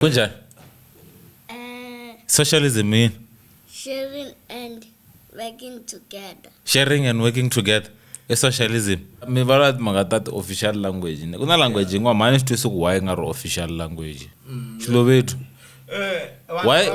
Kunjani? Socialism yini? Sharing and working together. Sharing and working together. I socialism. Mi vulavula timhaka ta ti-official language ku na language yin'wana mhani ni swi twisi ku why yi nga ri official language. Xilovedu.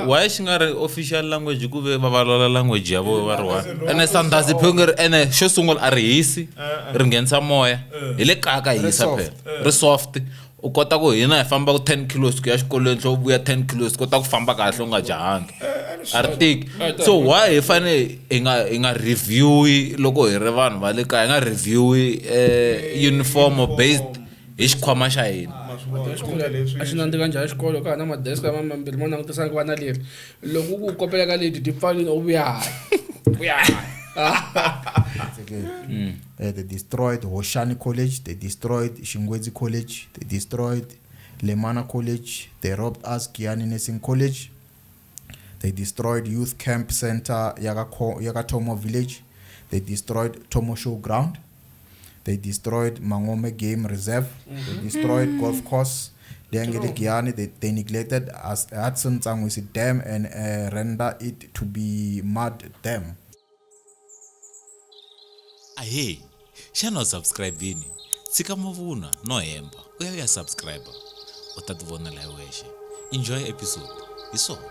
Why xi nga ri official language ku ve va vulavula language ya vona va ri one. Ene Sanders phela ene xo sungula a ri hisi ri nghenisa moya hi le kaya ka hisa phela ri soft. U kota ku hina hi famba ku 10 kilos ku ya xikolweni tlhe u vuya 10 kilos kota ku famba kahle u nga jahangi a ri tiki so why hi fane hi nga review loko hi ri vanhu va le kaya hi nga review uniform based hi xikhwama xa hina a xi nandzika njhani xikolo ka ha na madesk lama mambirhi mo langutisana ku va na leri loko ku kopela ka leti ti pfalini u vuya hala vuya They destroyed Hoshani College, they destroyed Shingwedzi College, they destroyed Lemana College, they robbed us Giyani Nursing College, they destroyed Youth Camp Center Yaka Tomo Village, they destroyed Tomo Show Ground, they destroyed Mangome Game Reserve, they destroyed golf course, Dengele Giyani, they neglected us Hudson Tsangwisi Dam and render it to be mud dam. Ahee, xana u subscribe-ini? Tshika mavunwa no hemba u ya u ya subscribe u ta ti vonela hi wexe. Enjoy episode. Hi swona.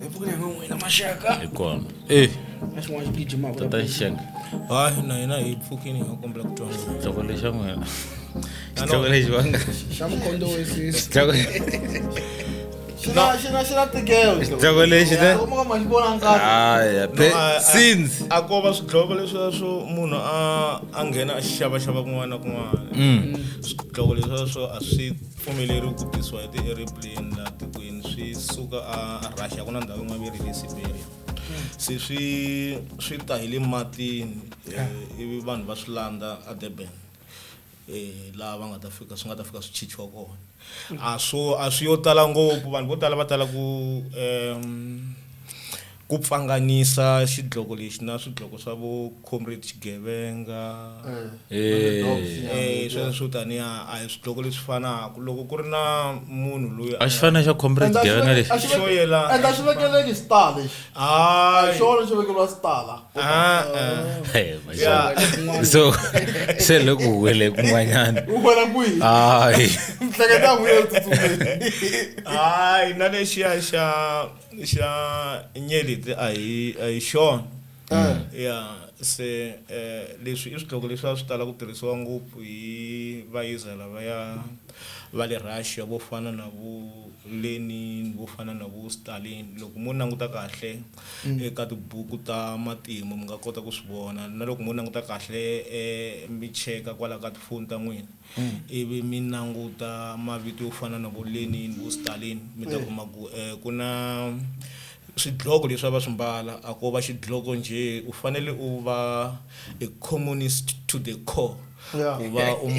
Hi pfukile hi n'wina maxaka Hi kona. Eh, na xin'wana xi gijimaka tata Xenge. Hayi na hina hi pfukini hi nga kombela ku twa ngopfu. Xihloko lexi xa n'wina. Xihloko lexi va nga xa mukhondo wesisi xihloko Xi na ntikelo. Xihloko lexi ne? Loko mo ka ma xi vona nkarhi. Haya, No, since a ko va swidloko leswiya swo munhu a nghena a xavaxava kun'wana na kun'wana. Swidloko leswiya swo a swi pfumeleriwi ku tisiwa hi ti-airplane laha tikweni swi suka a Russia ku na ndhawu yin'wana va ri le Siberia. Se swi ta hi le matini ivi vanhu va swi landza a Durban. Laha va nga ta fika swi nga ta fika swi chichiwa kona. A swo a swi yo tala ngopfu vanhu vo tala va tala ku ku pfanganisa xidloko lexi na swidloko swa vo comrade Xigevenga. Sweswo swo taniya a hi swidloko leswi fanaka loko ku ri na munhu loyi a xi fana xa comrade Xigevenga lexi. Xo yelana. Enda xi vekeleki star lexi. Hayi. Xona xi vekeriwa star la. Ah. Yeah. So se le ku wele kun'wanyana. U wela kwihi? Hayi. Mihleketa ku ya tsutsumeni. Hayi na lexiya xa nyeleti a hi xona. Ya se leswi i swidloko leswi a swi tala ku tirhisiwa ngopfu hi vayiza lavaya va le Russia vo fana na vo Lenin vo fana na vo Stalin loko mo languta kahle eka tibuku ta matimu mi nga kota ku swi vona na loko mo languta kahle mi cheka kwala ka tifoni ta n'wina ivi mi languta mavito yo fana na vo Lenin vo Stalin mi ta kuma ku ku na swidloko leswi a va swi mbala a ko va xidloko njhe u fanele u va a communist to the core ku va u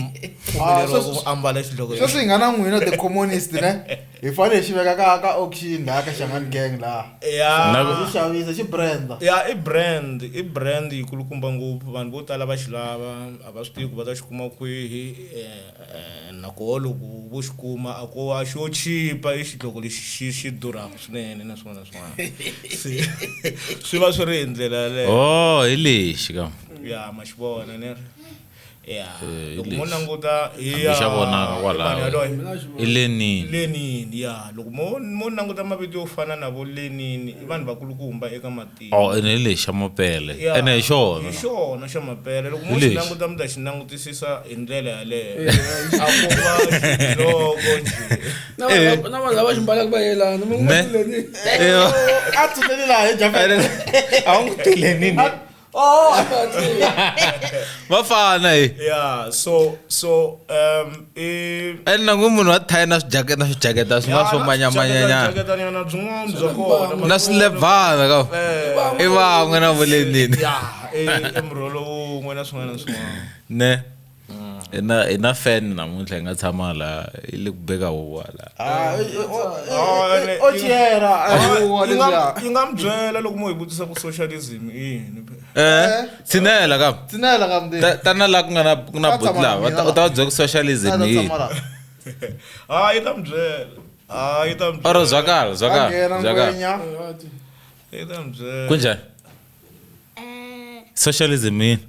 pfumeleriwa ku ambala xidloko Sweswi hi nga na n'wina the communist ne hi fanele hi xi veka ka auction laha ka Shangaan Gang laha. Ya. Xi xavisa xi brand. Ya i brand i brand yi kulukumba ngopfu vanhu vo tala va xi lava a va swi tivi ku va ta xi kuma kwihi na koho loko vo xi kuma a ko a xo chipa i xidloko lexi xi xi durhaka swinene na swin'wana na swin'wana se swi va swi ri hi ndlela yaleyo. Oh hi lexi ka. Ya ma xi vona ne ri. Ya Eh, loko hi mo lexi. languta hi Hambi ya xa vonaka kwalaho. vanhu yaloye. I Lenin. Lenin ya loko mo languta mavito yo fana na vo Lenin i vanhu vakulukumba eka matimu. Oh ene hi lexi xa mapele. Ya, Ene hi xona. Hi xona xa mapele loko mo Hi xi lexi. languta mi ta xi langutisisa hi ndlela yaleyo. A ko va xidloko njhe. Na vanhu lava xi mbalaka va yelana mi Ne? n'wi Lenin. A tshuneli laha hi Japan. A wu n'wi ti Lenin. Oh, Va fana hi. Yeah, so i Ene na munhu wa thayi na swijaketa na swijaketa swi nga swo manyamanyanyana. Jaketanyana byin'wana bya kona. Na swilevhana ka. I van'we na vo Lenin. Ya, i murholo wun'we na swin'wana na swin'wana. Ne. Hi na fan namuntlha hi nga tshama laha yi le ku beka huwa laha. Ah, o chera huwa leswiya. Yi nga mi byela loko mo hi vutisa ku socialism i yini. Tshinela ka. Tshinela ka mndeni. Tana laha ku nga na ku na buti laha u ta va byela ku socialism i yini. Ah, yi ta mi byela. Ah, yi ta mi byela. Oro zwakala, zwakala. Zwakala. Yi ta mi byela. Kunjani? Socialism i yini?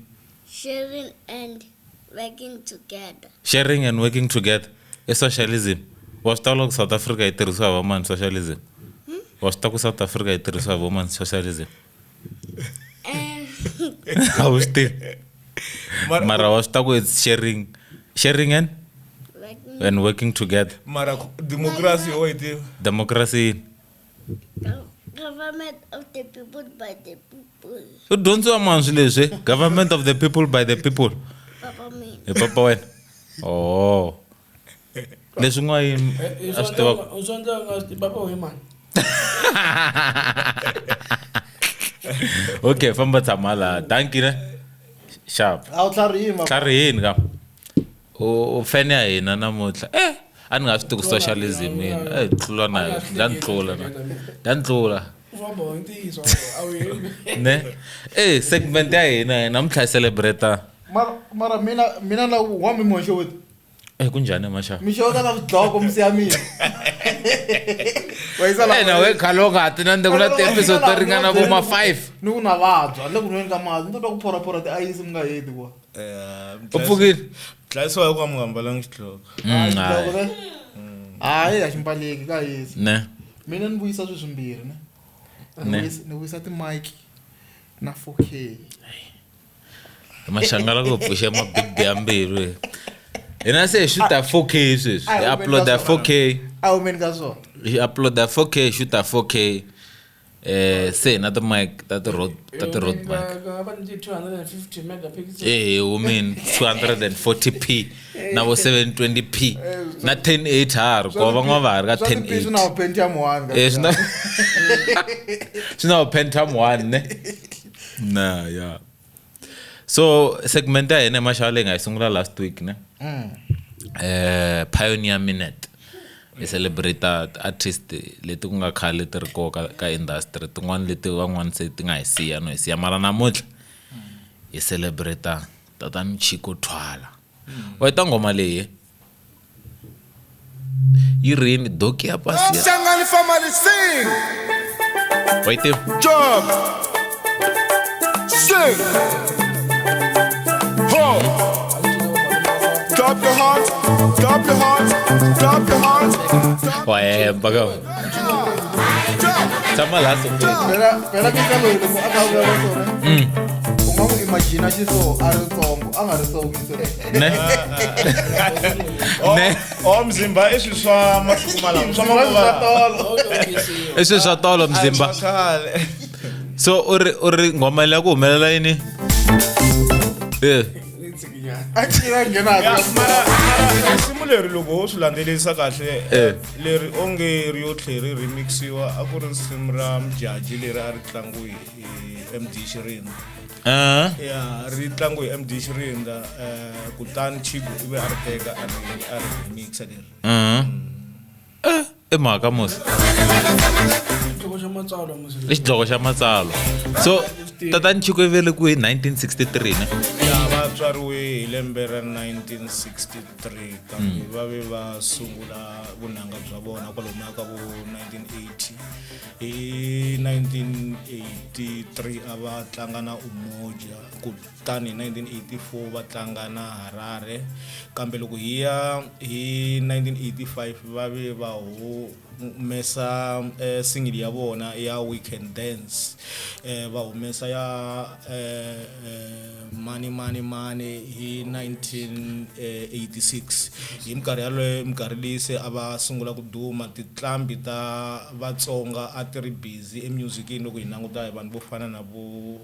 Sharing and working together. Sharing and working together. I socialism. Wa swi tiva loko South Africa yi tirhisiwa hi vamani socialism? Wa swi tiva ku South Africa yi tirhisiwa hi vamani socialism? A wu swi tivi. Mara wa swi tiva ku it's sharing, sharing and and working together. Mara democracy ho yi tiva. Democracy yini? Government of the people by the people. U dyondziwa mani swilo leswi? Government of the people by the people. Papa mina. Hi papa wena. Oh. Leswi n'wa yini a swi tiva. U swi endla nga swi tivi papa we mani. Okay, famba tshama laha. Dankie ne. Sharp. A wu tlharihini. Tlharihini ka. U fan ya hina namuntlha. A ni nga swi tivi ku socialism yini. Tlula na yona. Ndla ni tlula na. Ndla ni tlula. Ne? Segment ya hina namuntlha hi celebrate. Mara mina na wa mi moxo wethu. Kunjhani maxa? Mixo ta na swidloko misi ya mina. Wa yisa la. Na we khale u nga ha ti na ku na ti-episode to ringana vo ma 5. Ni ku na vabya, le ku nweni ka mati, ni to twa ku phora-phora tiayisi mi nga heti kwa. U pfukile? Dlayisiwa hi ku mi nga mbalanga xidloko. Xidloko ne? Hayi, a xi mbaleki ka hisa. Ne. Mina ni vuyisa swilo swimbirhi ne. Ni vuyisa ti-mic na 4K. Maxangala ku pfuxa mabig ya mbilu. Hina se hi shoota 4K sweswi. Hi uploada 4K. A humeni ka swona. Hi uploada 4K, shoota 4K. Se na ti-mic ta ti-Rode, ta ti-Rode mic. 250 megapixels. Humeni 240p na vo 720p na 1080 ha ri ko van'wana va ha ri ka 1080. Swi na Pentium 1. Swi na Pentium 1 ne. Na ya. So segment ya hina maxava leyi nga yi sungula last week ne. Pioneer Minute. Hi celebrate artist leti ku nga khale ti ri koka ka industry tin'wana leti van'wana se ti nga hi siya no hi siya mara namuntlha hi celebrate Tatana Chicco Twala. Wa yi ta nghoma leyi yi rini doki ya pasi ya Shangani family sing. Wa yi tiva? Jump. Sing. Ho. Drop your heart, drop your heart, drop your heart. Wa hemba ka. Tshama laha sofeni. Phela misa loyi loko a kha a vulavula swona. U nga n'wi imagine xi so a ri ntsongo, a nga ri ntsongo so. Ne. Ne. O mzimba i swilo swa masiku malama, swa manguva. I swilo swa tolo mzimba. So u ri nghoma leyi ku humelela yini? Mara risimu leri loko ho swi landzelerisa kahle leri onge ri yo tlhe ri remixiwa a ku ri risimu ra Mjaji leri a ri tlangiwe hi MD Xirinda. Ya ri tlangiwe hi MD Xirinda kutani Chicco ivi a ri teka a ri remixa leri. I mhaka musi. I xidloko xa matsalwa. So Tatana Chicco i velekiwe hi 1963 ne? Ya va tswariwe hi lembe ra 1963 kambe va ve va sungula vunanga bya vona kwalomuya ka vo 1980. Hi 1983 a va tlanga na Umoja kutani hi 1984 va tlanga na Harare kambe loko hi ya hi 1985 va ve va humesa single ya vona ya We Can Dance va humesa ya Money Money Money hi 1986 hi minkarhi yaleyo minkarhi leyi se a va sungula ku duma titlambi ta Vatsonga a ti ri busy emusicini loko hi languta hi vanhu vo fana na vo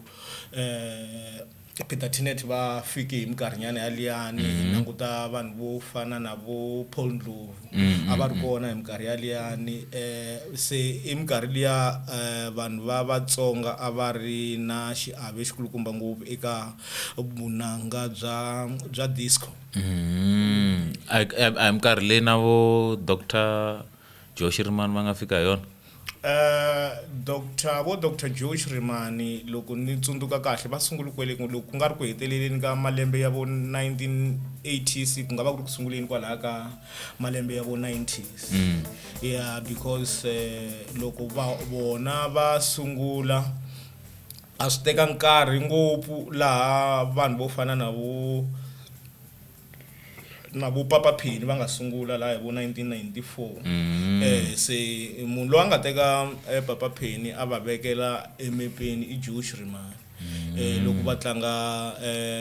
Peter Tinet va fike hi minkarhinyana yaliyani hi languta vanhu vo fana na vo Paul Ndlovu a va ri kona hi minkarhi yaliyani se i minkarhi liya vanhu va Vatsonga a va ri na xiave xikulukumba ngopfu eka vunanga bya disco. A hi minkarhi leyi na vo Dr Joe Shirimani va nga fika hi yona. Dr Joe Shirimani loko ni tsundzuka kahle va sungule kwele loko ku nga ri ku heteleleni ka malembe ya vo 1980s ku nga va ku ri ku sunguleni kwalaya ka malembe ya vo 90s. Yeah, because loko va vona va sungula a swi teka nkarhi ngopfu laha vanhu vo fana na vo Papa Penny va nga sungula laha hi vo 1994. Se munhu loyi a nga teka Papa Penny a va vekela emepeni i Joe Shirimani. Loko va tlanga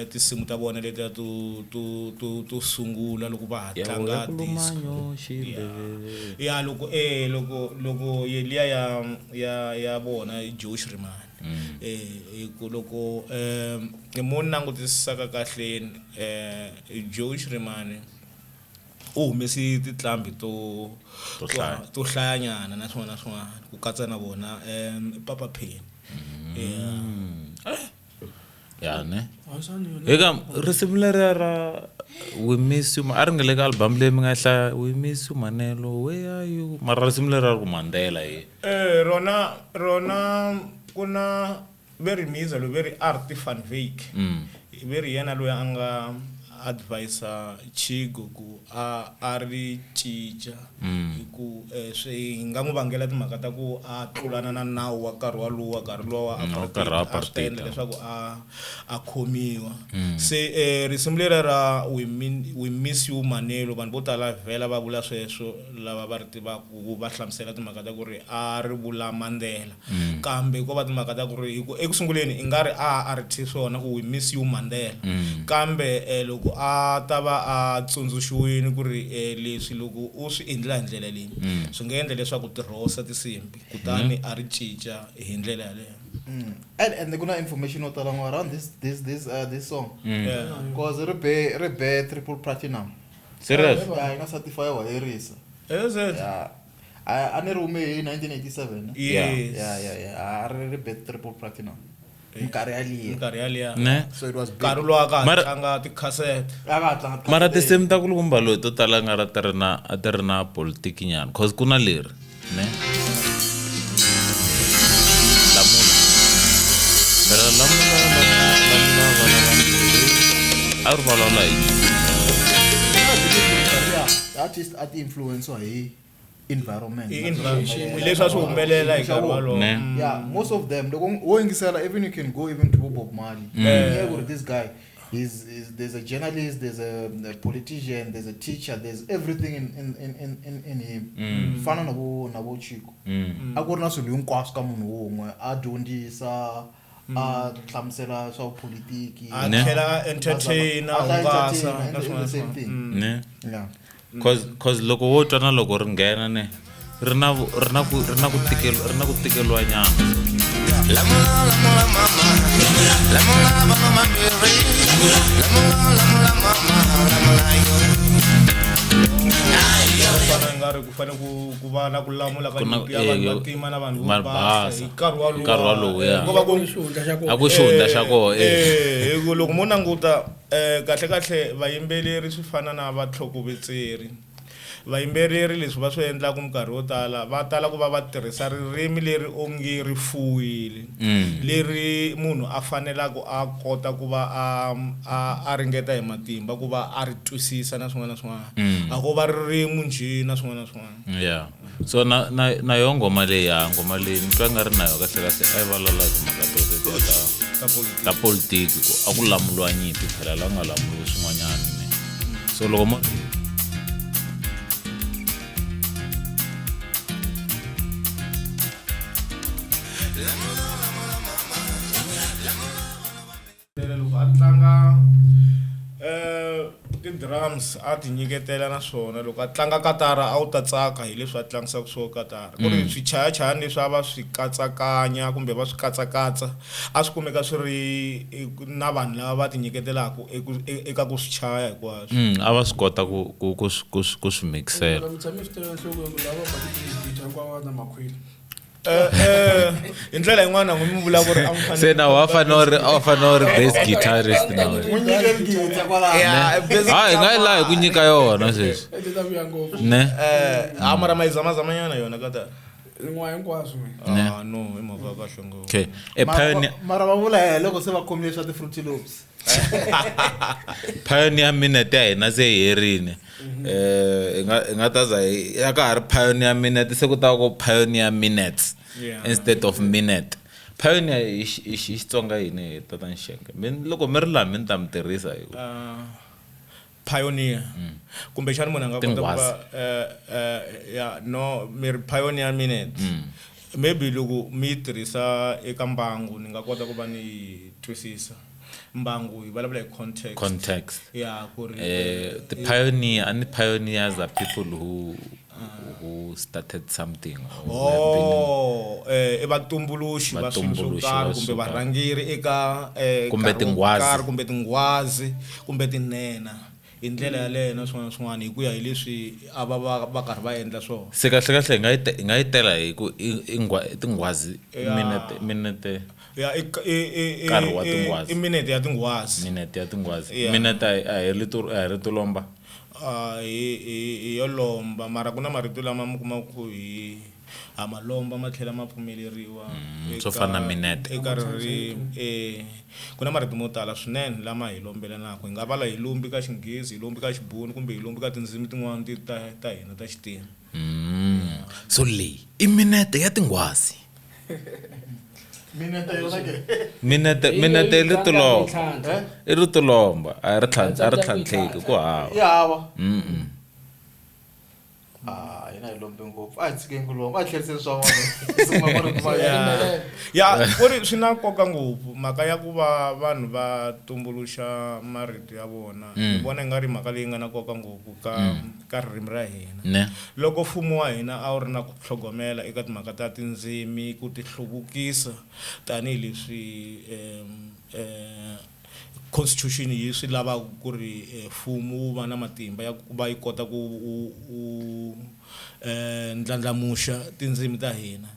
tinsimu ta vona letiya to sungula loko va ha tlanga disco. Ya loko loko yeliya ya vona Joe Shirimani. Hi ku loko mo langutisaka kahleni Joe Shirimani u humesi tinqambi to hlayanyana na swin'wana na swin'wana ku katsa na vona Papa Penny. Ya ne eka risimu leriya ra We Miss You a ri nga le ka album leyi mi nga hlaya We Miss You Manelo where are you mara risimu leri ra ku Mandela hi rona ku na ve ri miza loyi ve ri Art van Wyk ve ri yena loyi a nga advisor Chigo ku a ri cinca hi ku swi nga n'wi vangela timhaka ta ku a tlulana na nawu wa nkarhi walowo nkarhi lowa a swi ta endla leswaku a khomiwa. Se risimu leriya ra We Miss You Manelo vanhu vo tala vhela va vula sweswo lava va ri tivaka va hlamusela timhaka ta ku ri a ri vula Mandela kambe ko va timhaka ta ku ri hi ku eku sunguleni i nga ri a ri thyi swona ku We Miss You Mandela kambe loko a ta va a tsundzuxiwile ku ri leswi loko u swi endla hi ndlela leyi swi nga endla leswaku tirhosa tinsimbi kutani a ri cinca hi ndlela yaleyo. And ku na information yo tala around this song. Because ri be triple platinum. Serious? Yeah, yi nga certify wa herisa. Is it? Yeah. A ni ri hume hi 1987. Yes. Yeah. A ri be triple platinum. Minkarhi yaliya. Ne? So it was big. Nkarhi lowu a ka ha tlanga tikhasete. Mara tinsimu ta kulukumba loyi to tala nga ra ti ri na a ti ri na politiki nyana cause ku na leri ne lamula phela lamula a ri vulavula hi artist a ti influence hi environment. Leswi a swi humelela hi nkarhi walowo. Yeah, most of them loko wo yingisela even you can go even to Bob Marley. Yeah, this guy he's there's a journalist, there's a politician, there's a teacher, there's everything in him. Fana na vo Chico. A ku ri na swilo hinkwaswo ka munhu wun'we a dyondzisa a hlamusela swa politiki a tlhela entertain a hungasa na swin'wana same thing. Ne. Yeah. Cause loko wo twa na loko ri nghena ne ri na ku tikeliwa nyana. Lamula mama lamula mama lamula mama lamula yo. Nga ri ku fanele ku va na ku lamula ka nyimpi ya vanhu vantima na vanhu vo basa hi nkarhi walowo ya ko va ku a ku xihundla xa koho hi ku loko mo languta kahle kahle vayimbeleri swi fana na vatlhokovetseri. Vayimbeleri leswi va swi endlaka minkarhi yo tala va tala ku va va tirhisa ririmi leri onge ri fuwile leri munhu a fanelaka a kota ku va a ringeta hi matimba ku va a ri twisisa na swin'wana na swin'wana a ko va ririmi njhe na swin'wana na swin'wana. Yeah. So na yo nghoma leyi ya nghoma leyi ni twa nga ri na yo kahle kahle a yi vulavula hi timhaka to tetiya ta politiki ku a ku lamuliwa nyimpi phela la nga lamuliwi swin'wanyana ne. So loko mo loko a tlanga Ti-drums a ti nyiketela naswona loko a tlanga katara a wu ta tsaka hi leswi a tlangisaka swo katara ku ri swichayachayani leswi a va swi katsakanya kumbe va swi katsakatsa a swi kumeka swi ri na vanhu lava va ti nyiketelaka eka ku swi chaya hinkwaswo. A va swi kota ku swi mixela. Mi tshame swi tekela enhlokweni ku lava ba ti-guitar hinkwavo va na makhwiri. Hi ndlela yin'wana n'wi mi vula ku ri a mi Se na wa fanele a fanele u ri bass guitarist na wena. N'wi nyike guitar kwalaho. Yeah, bass Hayi, hi nga yi laha hi ku nyika yona sweswi. E ti ta vuya ngopfu. Ne? A mara ma yi zamazamanyana yona katara. Rin'wana hinkwaswo mina. Ah, no, i mhaka ya kahle ngopfu. Okay. E pioneer Mara va vula yena loko se va khomile swa ti-Fruity Loops. Pioneer minute ya hina se yi herile. Hi nga ta za ya ka ha ri pioneer minute se ku ta va ku pioneer minutes instead of minute. Pioneer hi Xitsonga yini tata Nxenge? Loko mi ri laha mi ni ta mi tirhisa hi ku. Pioneer. Kumbexana munhu a nga kota ku va, ya, no, mi ri pioneer minute. Maybe loko mi yi tirhisa eka mbangu ni nga kota ku va ni twisisa. Mbangu hi vulavula hi context. Context. Yeah, ku ri The pioneer and the pioneers are people who started something. Oh, i vatumbuluxi va swilo swo Vatumbuluxi karhi va kumbe swo karhi. varhangeri eka Kumbe nkarhi wo tinghwazi. karhi, kumbe tinghwazi, kumbe tinhenha. Hi ndlela yaleyo na swin'wana na swin'wana hi ku ya hi leswi a va va va karhi va endla swona. Se kahle kahle hi nga yi tela hi ku i tinghwazi minete. Ya, Nkarhi wa tinghwazi. i minete ya tinghwazi. Minete ya tinghwazi. Yeah. Minete a hi rito, a hi rito lomba. A hi yo lomba, mara ku na marito lama mi kumaka ku hi ha ma lomba ma tlhela ma pfumeleriwa Swo fana na minete. eka ririmi. Ku na marito mo tala swinene lama hi lombelanaka. Hi nga vala hi lombi ka Xinghezi, hi lombi ka Xibunu kumbe hi lombi ka tindzimi tin'wana ti ta hina ta Xitima. So leyi i minete ya tinghwazi. Minete yona ke. Minete, Hi minete i leyi rito tlanga lomba. mintlhantlha. I rito lomba, a ri tlhantlha, a ri tlhantlheki ku hava. Ya hava. Ah, yena hi lombe ngopfu. A hi tshikeni ku lomba, a hi tlheriseni swa vona. Sungula marito ma yena. Ya, ku ri swi na nkoka ngopfu mhaka ya ku va vanhu va tumbuluxa marito ya vona. Ni vona i nga ri mhaka leyi nga na nkoka ngopfu ka ririmi ra hina. Ne. Loko mfumo wa hina a wu ri na ku tlhogomela eka timhaka ta tindzimi ku ti hluvukisa tanihileswi constitution yi swi lavaka ku ri mfumo wu va na matimba ya ku va yi kota ku u ndlandlamuxa tindzimi ta hina.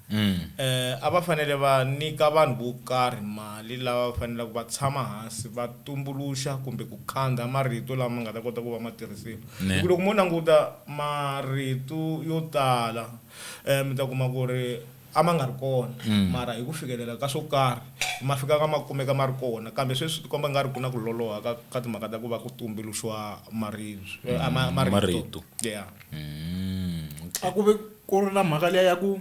A va fanele va nyika vanhu vo karhi mali lava va faneleke va tshama hansi va tumbuluxa kumbe ku khandha marito lama nga ta kota ku va ma tirhisiwa. Hi ku loko mo languta marito yo tala mi ta kuma ku ri a ma nga ri kona, mara hi ku fikelela ka swo karhi ma fika ka ma kumeka ma ri kona, kambe sweswi swi tikomba nga ri ku na ku loloha ka timhaka ta ku va ku tumbuluxiwa maribye, marito. Marito. Yeah. A ku ve ku ri na mhaka liya ya ku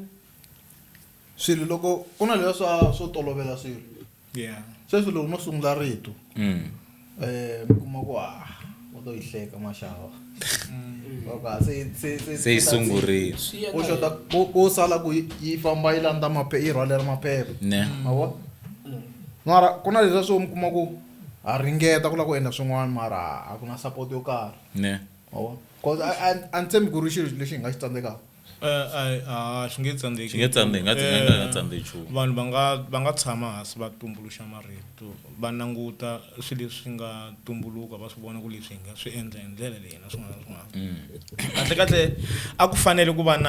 swilo loko ku na leswiya swo tolovela swilo. Yeah. Sweswi loko no sungula rito, mi kuma ku, u to yi hleka maxava. Loko se, se, se, Se yi sungurile. Ku xota, ku sala ku yi famba yi landza yi rhwalela maphepha. Ne. Ma vona? Mara ku na leswiya swo mi kuma ku ha ringeta ku lava ku endla swin'wana mara a ku na support yo karhi. Ne. Ma vona? Cause a ni tshembi ku ri xilo lexi hi nga xi tsandzekaka. Swi nge tsandzeki. Swi nge tsandzeki, nga nga nga tsandzeki nchumu. Vanhu va nga tshama hansi va tumbuluxa marito, va languta swilo leswi nga tumbuluka, va swi vona ku leswi hi nga swi endla hi ndlela leyi na swin'wana na swin'wana. Kahle kahle a ku fanele ku va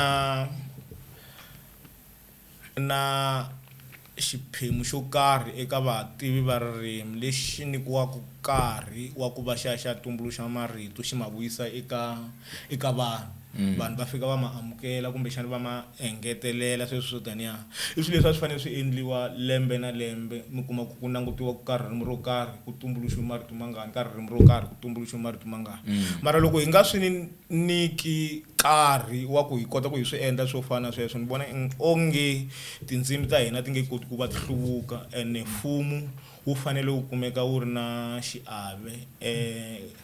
na xiphemu xo karhi eka vativi va ririmi lexi nyikiwaka nkarhi wa ku va xa xa tumbuluxa marito xi ma vuyisa eka vanhu. Vanhu va fika va ma amukela kumbexana va ma engetelela sweswo swo taniya. I swilo leswi a swi fanele swi endliwa lembe na lembe, mi kuma ku ku langutiwa ka ririmi ro karhi ku tumbuluxiwe marito mangani, ka ririmi ro karhi ku tumbuluxiwe marito mangani. Mara loko hi nga swi nyiki nkarhi wa ku hi kota ku hi swi endla swo fana na sweswo, ni vona onge tindzimi ta hina ti nge koti ku va ti hluvuka, ene mfumo wu fanele wu kumeka wu ri na xiave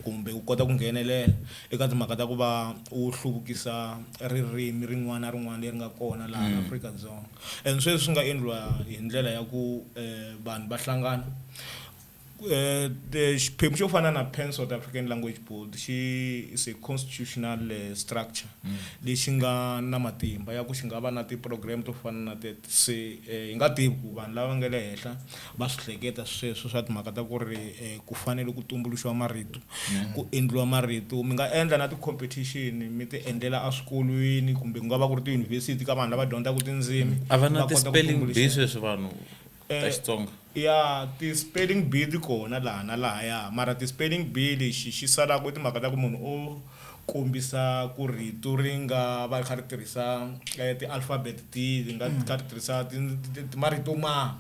kumbe wu kota ku nghenelela eka timhaka ta ku va wu hluvukisa ririmi rin'wana na rin'wana leri nga kona laha Afrika-Dzonga. And sweswi swi nga endliwa hi ndlela ya ku vanhu va hlangana Xiphemu xo fana na Pan South African Language Board xi is a constitutional structure lexi nga na matimba ya ku xi nga va na ti-program to fana na teto. Se hi nga tivi ku vanhu lava nga le henhla va swi hleketa sweswo swa timhaka ta ku ri ku fanele ku tumbuluxiwa marito, ku endliwa marito. Mi nga endla na ti-competition mi ti endlela eswikolweni kumbe ku nga va ku ri tiyunivhesiti ka vanhu lava dyondzaka tindzimi. A va na Va kota ku ti-spelling bee tumbuluxa. sweswi vanhu ta Xitsonga. Ya, ti-spelling bee ti kona laha na lahaya, mara ti-spelling bee lexi xi salaka i timhaka ta ku munhu o kombisa ku rito ri nga va ri kha ri tirhisa ti-alphabet tihi, ri nga kha ri tirhisa marito ma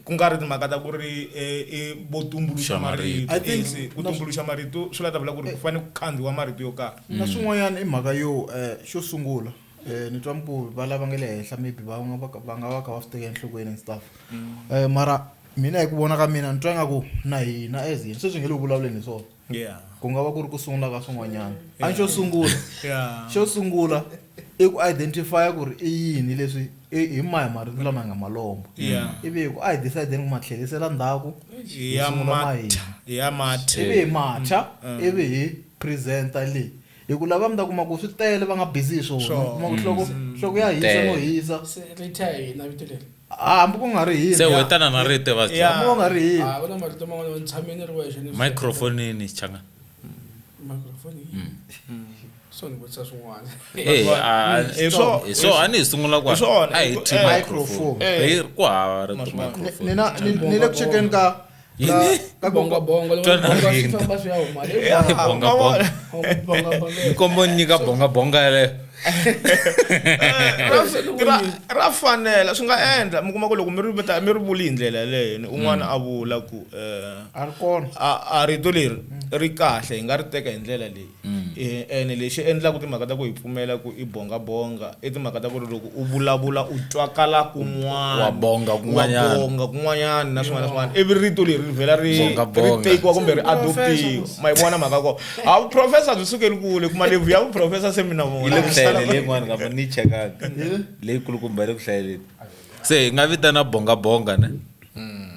ku nga ri timhaka ta ku ri i vo tumbuluxa Xa marito. marito. I think Se ku tumbuluxa marito swi la ta vula ku ri ku fanele ku khandziwa marito yo karhi. Na swin'wanyana i mhaka yo xo sungula ni twa ku va lava nga le henhla maybe va nga va kha va swi tekela enhlokweni and stuff. Mara mina hi ku vona ka mina ni twa ingaku na hina as hina sweswi hi nge le ku vulavuleni hi swona. Ku nga va ku ri ku sungula ka swin'wanyana. A xo sungula. Xo sungula i ku identify ku ri i yini leswi hi mahi marito lama hi nga ma lomba. Ivi hi ku a hi decide ku ma tlherisela ndzhaku, hi sungula ma hina. Ya mathe. Ivi hi matha, ivi hi presenter leyi. Hi ku lava mi ta kuma ku swi tele va nga busy hi swona. Kuma ku nhloko ya hisa no hisa. Se ri thya hina vito leri. Hambi ku nga ri hina. Se wetana na rito va Hambi ku nga ri hina. A ku na marito man'wana ni tshame ni ri wexe ni swi Microphone ni Xichangani. Microphone yi. So ni vutisa swin'wana. So a ni hi sungula Hi swona, a hi hi ku- thyi microphone. Microphone. Hi ku hava rito microphone. Ni le ku chekeni ka ka Bonga bonga loko Twana bonga swi rito. famba swi ya huma le. Bonga bonga. Bonga bonga. Ni komba u nyika bonga bonga yaleyo. Ra fanela swi nga endla mi kuma ku loko mi ri vita mi ri vuli hi ndlela yaleyo ni un'wana a vula ku a ri kona. A rito leri ri kahle hi nga ri teka hi ndlela leyi. Ene lexi endlaka timhaka ta ku hi pfumela ku i bonga bonga i timhaka ta ku ri loko u vulavula u twakala kun'wana. Wa bonga kun'wanyana. Wa bonga kun'wanyana na swin'wana na swin'wana. Ivi rito leri ri vhela Bonga ri bonga. tekiwa kumbe ri adoptiwa. Ma yi vona mhaka kona. Ha vuprofesa byi sukeli kule kuma levu ya vuprofesa se mina Yi le ku vona. hlayeleni leyin'wana kambe ni yi chekanga. Leyi kulukumba yi le ku hlayeleni. Se hi nga vitana bonga bonga ne?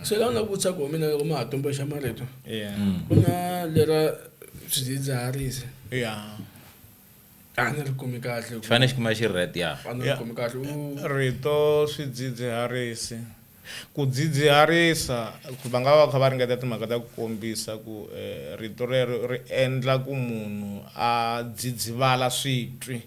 Se la na vutisa ku mina loko ma ha tumbuluxa marito. Ku na lera swidzidziharisi. A ni ri kumi kahle. Xi fanele xi kuma xi red ya. A ni ri kumi kahle. Rito swidzidziharisi. Ku dzidziharisa va nga va kha va ringeta timhaka ta ku kombisa ku rito rero ri endla ku munhu a dzidzivala switwi.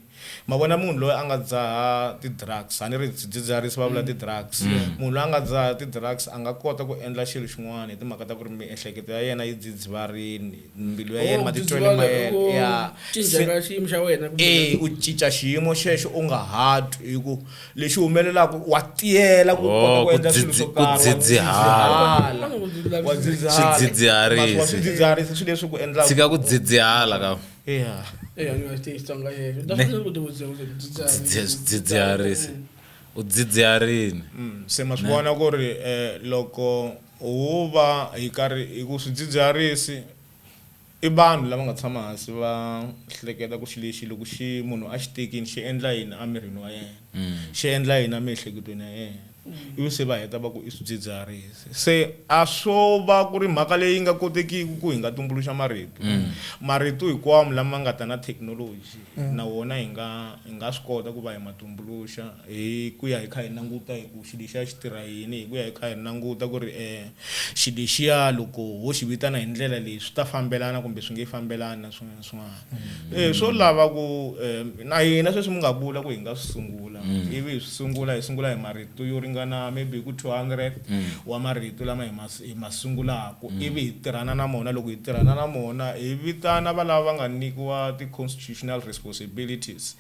Ma vona munhu loyi a nga dzaha ti-drugs, a ni ri swidzidziharisi va vula ti-drugs. Munhu loyi a nga dzaha ti-drugs a nga kota ku endla xilo xin'wana hi timhaka ta ku ri miehleketo ya yena yi dzidzivarini, mbilu ya yena, matitwelo ma yena. Ya. Cinca ka xiyimo xa wena kumbe U cinca xiyimo xexo u nga ha twi hi ku lexi humelelaka wa tiyela ku kota ku Ku endla swilo swo ku karhi, wa dzidzihala. dzidzihala. Wa dzidzihala. Swidzidziharisi. Wa swidzidziharisi swilo leswi ku endlaka. Tshika ku dzidzihala ka. A ni nga swi tivi Xitsonga xexo. Ta swi ku ti vutisa ku swidzidziharisi. Swidzidziharisi. U dzidziharini. Se ma swi vona ku ri loko ho va hi karhi hi ku swidzidziharisi i vanhu lava nga tshama hansi va hleketa ku xilo lexi loko xi munhu a xi tekini xi endla yini emirini wa yena. Xi endla yini emiehleketweni ya yena. Ivi se va heta va ku i swidzidziharisi. Se a swo va ku ri mhaka leyi nga kotekiki ku hi nga tumbuluxa marito. Marito hinkwawo lama nga ta na thekinoloji na wona hi nga swi kota ku va hi ma tumbuluxa hi ku ya hi kha hi languta hi ku xilo lexiya xi tirha yini, hi ku ya hi kha hi languta ku ri xilo lexiya loko ho xi vitana hi ndlela leyi swi ta fambelana kumbe swi nge fambelani na swin'wana na swin'wana. Swo lava ku na hina sweswi mi nga vula ku hi nga swi sungula. Ivi hi swi sungula, hi sungula hi marito yo ringana maybe ku 200 wa marito lama hi ma sungulaka. Ivi hi tirhana na mona. Loko hi tirhana na mona hi vitana va lava va nga nyikiwa ti-constitutional responsibilities,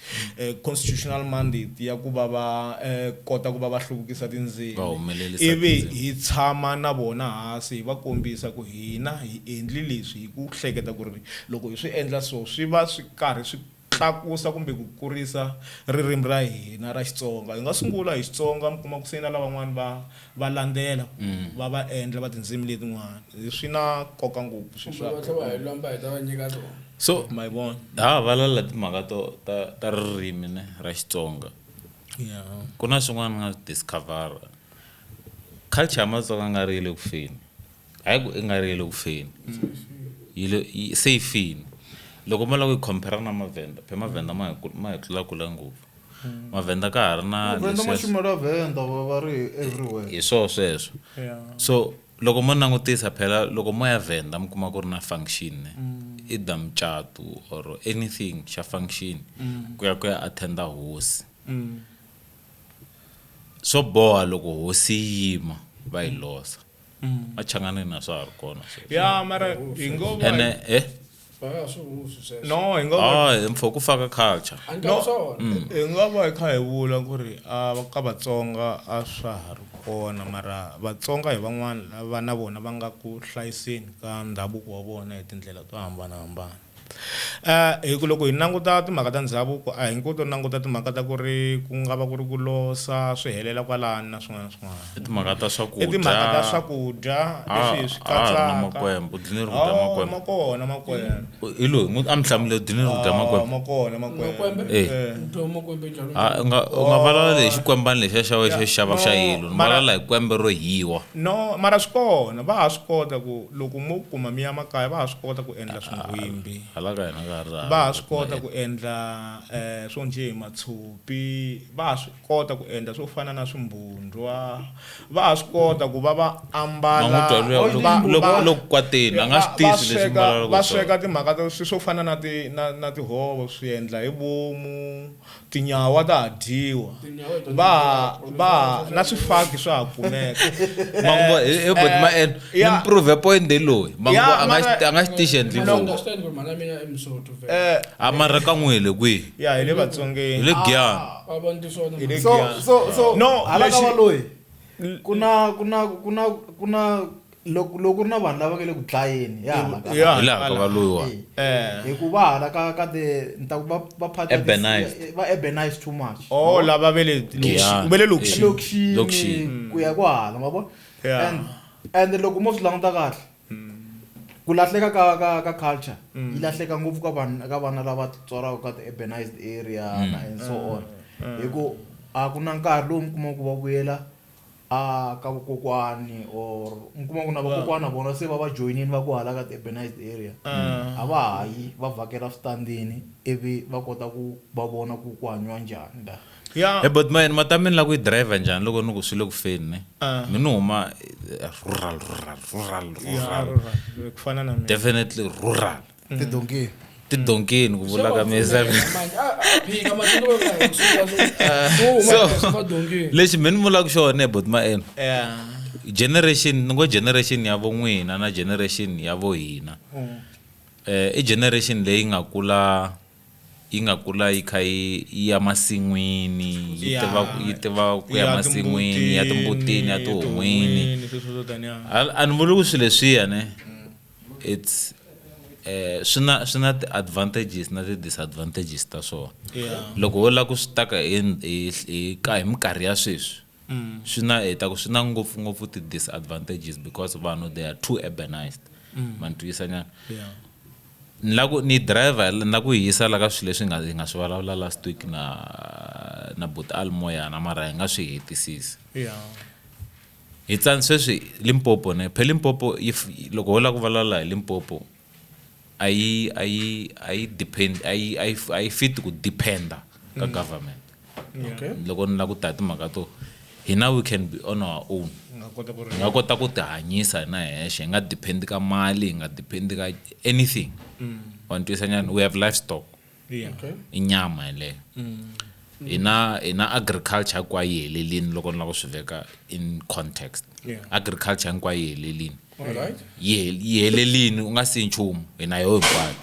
constitutional mandate ya ku va va kota ku va va hluvukisa tindzimi. Va humelerisa Ivi tindzimi. hi tshama na vona hansi hi va kombisa ku hina hi endli leswi hi ku hleketa ku ri loko hi swi endla so swi va swi karhi swi tlakusa kumbe ku kurisa ririmi ra hina ra Xitsonga. Hi nga sungula hi Xitsonga mi kuma ku se na lavan'wana va landzela va endla va tindzimi letin'wana. Swi na nkoka ngopfu swilo swa Va tlhela va hi lomba hi ta va nyika tona. So, ma yi vona? Ha valala timhaka to ta ririmi ne ra Xitsonga. Ku na swin'wana nga swi discover. Culture ya Matsonga nga ri le ku feni. Hayi ku i nga ri yi le ku feni. Yi le se yi fini. Loko mo lava ku yi compare na mavhenda, phela mavhenda ma hi ma hi tlula kule ngopfu. Mavhenda ka ha ri na Venda ma Venda va va ri everywhere. Hi swoho sweswo. So loko mo langutisa phela loko mo ya Venda mi kuma ku ri na function ne. Either mucato or anything xa function ku ya ku ya attend-a hosi. Swo boha loko hosi yi yima va yi losa. Machanganini a swa ha ri kona sweswo. Ya mara hi ngo va Ene eh Va nga swi husi sweswo. No, hi ngo va ah mfo ku faka culture. A ni No. ka swona. Hi nga va hi kha hi vula ku ri a ka Vatsonga a swa ha ri kona mara Vatsonga hi van'wana lava na vona va nga ku hlayiseni ka ndhavuko wa vona hi tindlela to hambanahambana. Hi ku loko hi languta timhaka ta ndhavuko a hi ngo to languta timhaka ta ku ri ku nga va ku ri ku losa swi helela kwalano na swin'wana na swin'wana. I timhaka ta I timhaka ta swakudya. swakudya A leswi hi swi a ha ri na katsaka. makwembe, u dlini ri ku dya Oh, makwembe. ma kona makwembe. Hi loyi a mi hlamule u dlini ri ku dya makwembe. Ma kona makwembe. Makwembe? Eh. Dya makwembe njhani? A u nga u nga vulavula hi xikwembani lexiya xa wena xo xava xa yilo, ni Mara- vulavula hi kwembe ro hiwa. No, mara swi kona va ha swi kota ku loko mo kuma mi ya makaya va ha swi kota ku endla swinghwimbi. Hala ka hina ka ha ri Va ha swi kota ku endla swo njhe hi matshopi, va ha swi kota ku endla swo fana na swimbundwa, va ha swi kota ku va va ambala Ma n'wi twa luya loko loko kwateni a nga swi tisi leswi mi vulavulaka va hi swona. sweka timhaka ta swi swo fana na ti na na tihove swi endla hi vomu, tinyawa ta ha dyiwa. Tinyawa hi tona Va va na swifaki swa ha kumeka. Manguva hi boti ma en ni ya. prove point hi loyi. Manguva Ya, a nga mara- a nga xi tixi endli I vomu. understand ku ri mhana mina i Msotho vhele. A mara ka n'we hi le kwihi? Ya hi le Hi Vatsongeni. le Giyani. Va vona tiswona. Hi le So Giyani. so so No, hala ka lexi- valoyi ku na ku na ku na ku na loko loko ku ri na vanhu lava nga le ku dlayeni ya hala ka Ya, Hi laha ka valoyiwa. Eh. hi ku va hala ka ka the ni ta ku va va part ya Urbanized. va urbanized too much. Oh, lava ve le Giyani. ve le lokixini. Lokixini Lokixini. ku ya kwahala ma vona. Yeah. And loko mo swi languta kahle ku lahleka ka ka ka culture yi lahleka ngopfu ka vanhu ka vana lava tswariwaka ka ti-urbanized area na and so on hi ku a ku na nkarhi lowu mi kumaka ku va vuyela a ka vakokwani or mi kuma ku na vakokwana vona se va va joyinini va ku hala ka ti-urbanized area a va ha yi va vhakela switandini ivi va kota ku va vona ku ku hanyiwa njhani la Ya. He boti ma yena mata mi ni lava ku yi driver njhani loko ni ku swi le ku feni ne? Mi ni huma rural rural rural Ya, rural. rural. Ku fana na mina. Definitely rural. tidonkini Tidonkini ku vula ka mina. Manje a phika matsongo va ku suka so So- huma donkey. Lexi mi ni vulaka xona boti ma yena. Yeah. Generation ni ngo generation ya vo n'wina na generation ya vo hina. I generation leyi nga kula yi nga kula yi kha yi ya masin'wini yi Ya. tiva yi tiva ku ya masin'wini ya timbutini ya tihon'wini. sweswo swo taniya. A ni vuli ku swilo leswiya ne it's swi na swi na ti-advantages na ti-disadvantages ta swona. Yeah. Loko ho lava ku swi taka hi hi hi ka hi minkarhi ya sweswi swi na hi ta ku swi na ngopfungopfu ti-disadvantages because vanhu they are too urbanized. Ma ni twisa nyana? Yeah. Ni la ku ni driver ni la ku yi yisa la ka swilo leswi hi nga swi vulavula last week na na buti Almoyana mara hi nga swi hetisisi. Yeah. Hi tsani sweswi Limpopo ne phela Limpopo yi loko ho lava ku vulavula hi Limpopo a yi a yi a yi depend a yi a yi a yi fit ku depend-a ka government. Okay. Loko ni lava ku ta hi timhaka to hina we can be on our own. Nga kota ku ri Hi nga kota ku tihanyisa hina hexe hi nga depend ka mali hi nga depend ka anything. Wa ni twisa nyana? We have livestock. Yeah. Okay. I nyama yeleyo. Hi na hi na agriculture hinkwayo yi helelini loko ni lava ku swi veka in context. Yeah. Agriculture hinkwayo yi helelini. All right. Yi helelini u nga siyi nchumu hi na yoho hinkwayo.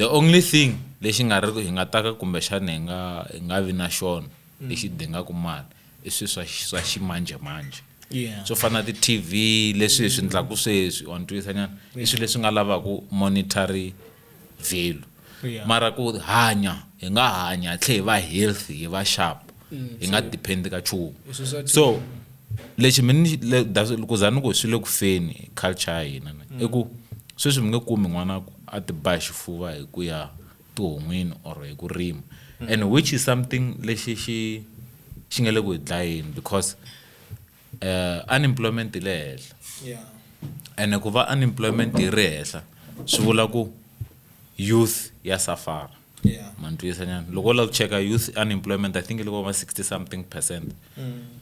The only thing lexi nga ri hi nga ta ka kumbexana hi nga hi nga vi na xona lexi dingaka mali i swilo swa swa ximanjhemanjhe. Yeah. Swo fana na ti-T_V leswi hi swi endlaka sweswi wa ni twisa nyana i swilo leswi nga lavaka monetary value. Yeah. Mara ku hanya hi nga hanya hi tlhela hi va healthy hi va sharp hi nga depend ka nchumu. So lexi mi ni ku za ni ku swi le ku feni culture ya hina ne i ku sweswi mi nge kumi n'wana a ti ba xifuva hi ku ya tihon'wini or hi ku rima and which is something lexi xi xi nga le ku hi dlayeni because unemployment yi le henhla. Yeah. Ene ku va unemployment yi ri henhla swi vula ku youth ya safara. Yeah. Ma ni twisisa nyana? Loko u lava ku cheka youth unemployment, I think yi le ka ma 60 something percent.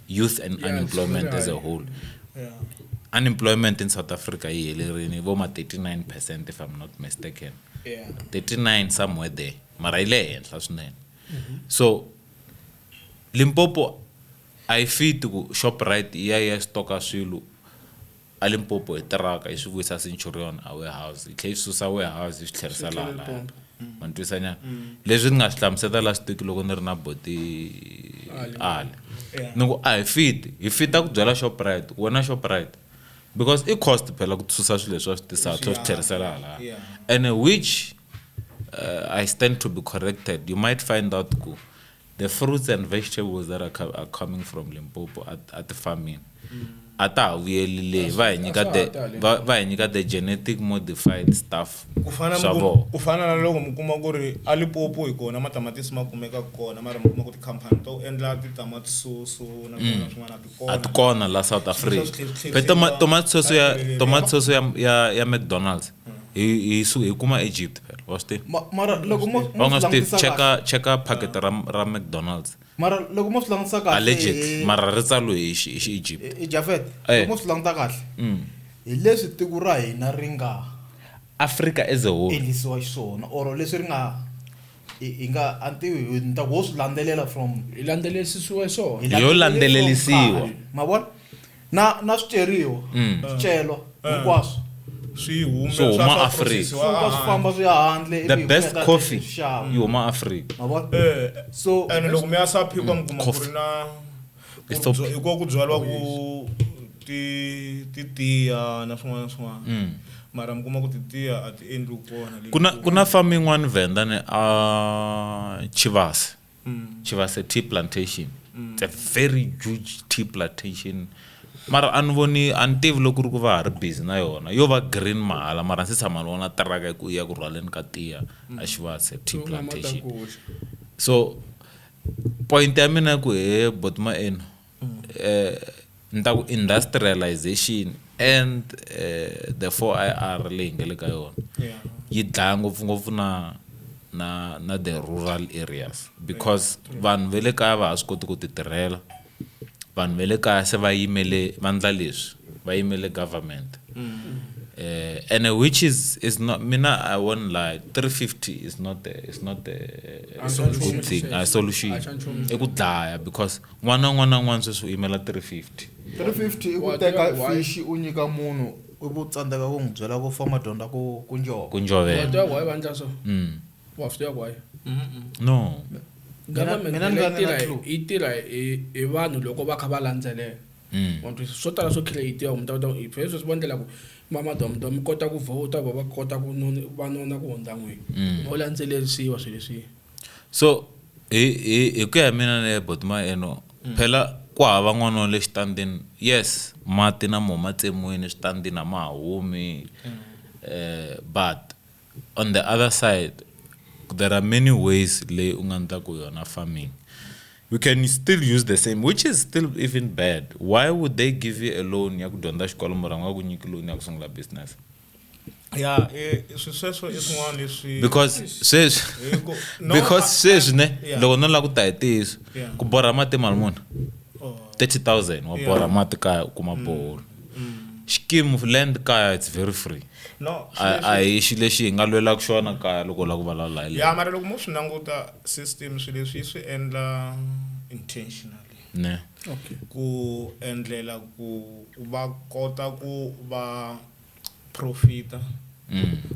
Youth and Yeah, it's unemployment very as a high. whole. Yeah. Unemployment in South Africa yi helerile vo ma 39% if I'm not mistaken. Yeah. 39 somewhere there. Mara yi le henhla swinene. So Limpopo a yi fiti ku Shoprite yi ya yi ya stoka swilo a Limpopo hi tiraka yi swi vuyisa Centurion a warehouse yi tlhela yi susa warehouse yi swi tlherisa Swi laha tlhela laha. Limpopo. Ma ni twisisa nyana? Leswi ni nga swi hlamusela last week loko ni ri na boti Ali. Yeah. Ni ku a hi fiti, hi fita ku byela Shoprite, wena Shoprite because i cost phela ku susa swilo leswi va swi tisaka tlhela swi tlherisela hala. Yeah. And which I stand to be corrected. You might find out ku the fruits and vegetables that are coming from Limpopo at the farming a ta ha vuyeli le va hi nyika A swa the ha tali. va hi nyika the genetic modified stuff Ku fana swa mi vona. ku fana na loko mi kuma ku ri a Limpopo hi kona matamatisi ma kumekaka kona mara mi kuma ku tikhampani to endla titamati soso na swin'wana na swin'wana a ti kona. A ti kona la South Africa. Swi tlhe- Pe tomato sauce ya tlhe- tomato sauce ya McDonald's hi kuma Egypt phela wa swi tiva? Mara loko mo Va nga mo swi swi tivi langutisa kahle cheka packet ra McDonald's mara loko mo swi langutisa kahle allegedly mara ri tsariwe hi xi Egypt. hi Jafet Eh. loko mo swi languta kahle hi leswi tiko ra hina ri nga Africa as a whole. endlisiwa xiswona or leswi ri nga hi nga a ni tivi ni ta ku ho swi landzelela from Hi landzelerisiwe swona. hi Yo landzelelisiwa. from khale. Ma vona na swiceriwa swicelwa hinkwaswo Swi hume Swi huma swa Africa. processiwa swi suka swi famba swi ya handle The ivi hi best kumeka coffee swi xava. yi huma Africa. Ma vona Eh, so and loko mi ya Saphikwa mi kuma ku Coffee. ri na ku ri Ethiopia. hi kona ku byariwa ku ti titiya na swin'wana na swin'wana. Mara mi kuma ku titiya a ti endliwi kona le Kuna Limpopo. kuna farm yin'wana Venda ne a Chivase. Chivase tea plantation. It's a very huge tea plantation. Mara a ni voni a ni tivi loko ku ri ku va ha ri busy na yona yo va green mahala mara ndzi tshama ni vona tiraka ku ya ku rhwaleni ka tiya a Chivase tea Swi nga ma ta plantation. koxa. So point ya mina ku he botma eno ni ta ku industrialization and the 4IR leyi nga le ka yona Yeah. yi dlaya ngopfungopfu na the rural areas because vanhu va le kaya va ha swi koti ku ti tirhela vanhu va le kaya se va yimele va ndla leswi va yimele government and which is not mina I won't lie 350 is not a, is not a, A solution. good thing a solution A xa nchumu. i ku dlaya because n'wana na un'wana na un'wana sweswi u yimela 350 350 i ku Wa teka tiva why? fish u nyika munhu ivi u tsandzeka ku n'wi byela ku famba dyondza ku ku njova Wa njovela tiva why va endla so? Wa swi tiva why? no Government mina ni yi nga ni na tirha clue. yi tirha hi vanhu loko va kha va landzelela. Wa twisisa? Swo tala swo create-iwa mi ta kota ku hi sweswi va endlela ku vamadomdom mi kota ku vote va va kota ku va nona ku hundza n'wini. Vo landzelerisiwa swilo leswiya. So hi ku ya hi mina ne botma eno phela ku hava n'wana wa le xitandini yes mati na mo ma tsemiwini switandini a ma ha humi but on the other side there are many ways leyi u nga endlaku yona farming you can still use the same which is still even bad why would they give you a loan ya ku dyondza xikolo mara nga ku nyiki loan ya ku sungula business Yeah, swi sweswo i swin'wana leswi because sweswi Hi ku- no, because sweswi ne Yeah. loko no lava ku ta hi ntiyiso Yeah. ku borha mati mali muni Oh. 30,000 wa Yeah. borha mati kaya u kuma borehole xikimu land kaya it's very free No, a hi xilo lexi hi nga lwelaka xona kaya loko u lava ku vulavula hi ya mara loko mo swi languta system swilo leswi yi swi endla intentionally ne Okay. ku endlela ku va kota ku va profita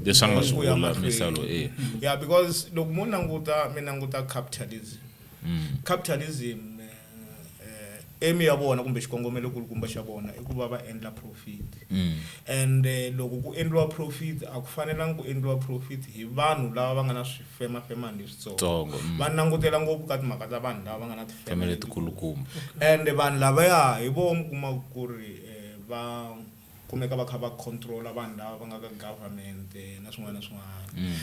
Leswi a nga swi Ku ya vula mahlweni. misalo e Yeah, because loko mo languta mi languta capitalism. Capitalism aim ya vona kumbe xikongomelo kulukumba xa vona i ku va va endla profit. And loko ku endliwa profit a ku fanelangi ku endliwa profit hi vanhu lava va nga na swifemafemani leswitsongo. Tsongo, Va langutela ngopfu ka timhaka ta vanhu lava va nga na tifeme family letikulukumba and vanhu lavaya hi voho mi kuma ku ri va kumeka va kha va controla vanhu lava va nga ka government na swin'wana na swin'wana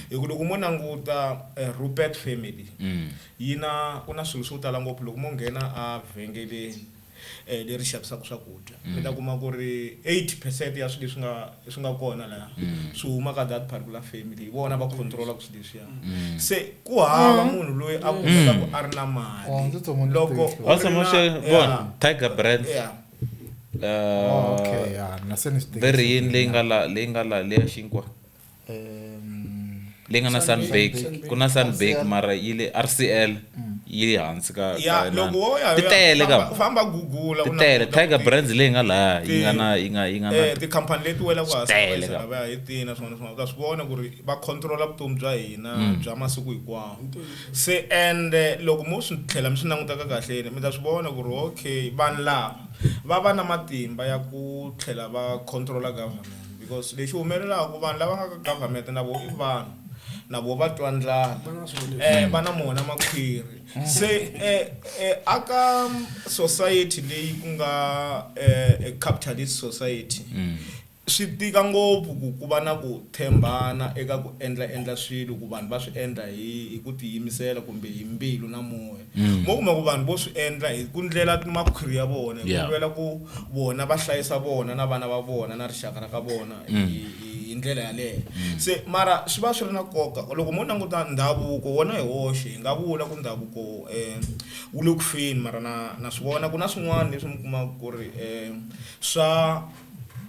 hi ku loko mo languta Rupert family yi na ku na swilo swo tala ngopfu loko mo nghena a vhengeleni leri xavisaka swakudya mi ta kuma ku ri 80% ya swilo leswi nga kona laha swi huma ka that particular family hi vona va controlaka swilo leswiya. Se ku hava munhu loyi a kumeka a ri na mali loko Tiger Brands. Okay, yeah, very yini leyi nga la leya xinkwa leyi nga na Sunbake, ku na Sunbake mara yi le RCL yi hansi ka titele ka famba Google titele Tiger Brands leyi nga laha yi nga na yi nga na tikhampani leti welaka hansi ka hi tina swin'wana swin'wana u ta swi vona ku ri va controla vutomi bya hina bya masiku hinkwawo. Se and loko mo swi tlhela mi swi langutaka kahle mi ta swi vona ku ri okay vanhu lava va va na matimba ya ku tlhela va controla government because lexi humelelaka vanhu lava nga ka government na vo i vanhu na vo va twa ndlala va na mona makhwiri. Se aka society leyi ku nga capitalist society swi tika ngopfu ku va na ku tshembana eka ku endla swilo ku vanhu va swi endla hi ku tiyimisela kumbe hi mbilu na moya. Mo kuma ku vanhu vo swi endla hi ku ndlela makhwiri ya vona hi ku lwela ku vona va hlayisa vona na vana va vona na rixaka ra ka vona hi ndlela yaleyo. Se mara swi va swi ri na nkoka loko mo languta ndhavuko wona hi woxe hi nga vula ku ndhavuko wu le ku feni mara na swi vona ku na swin'wana leswi mi kumaka ku ri swa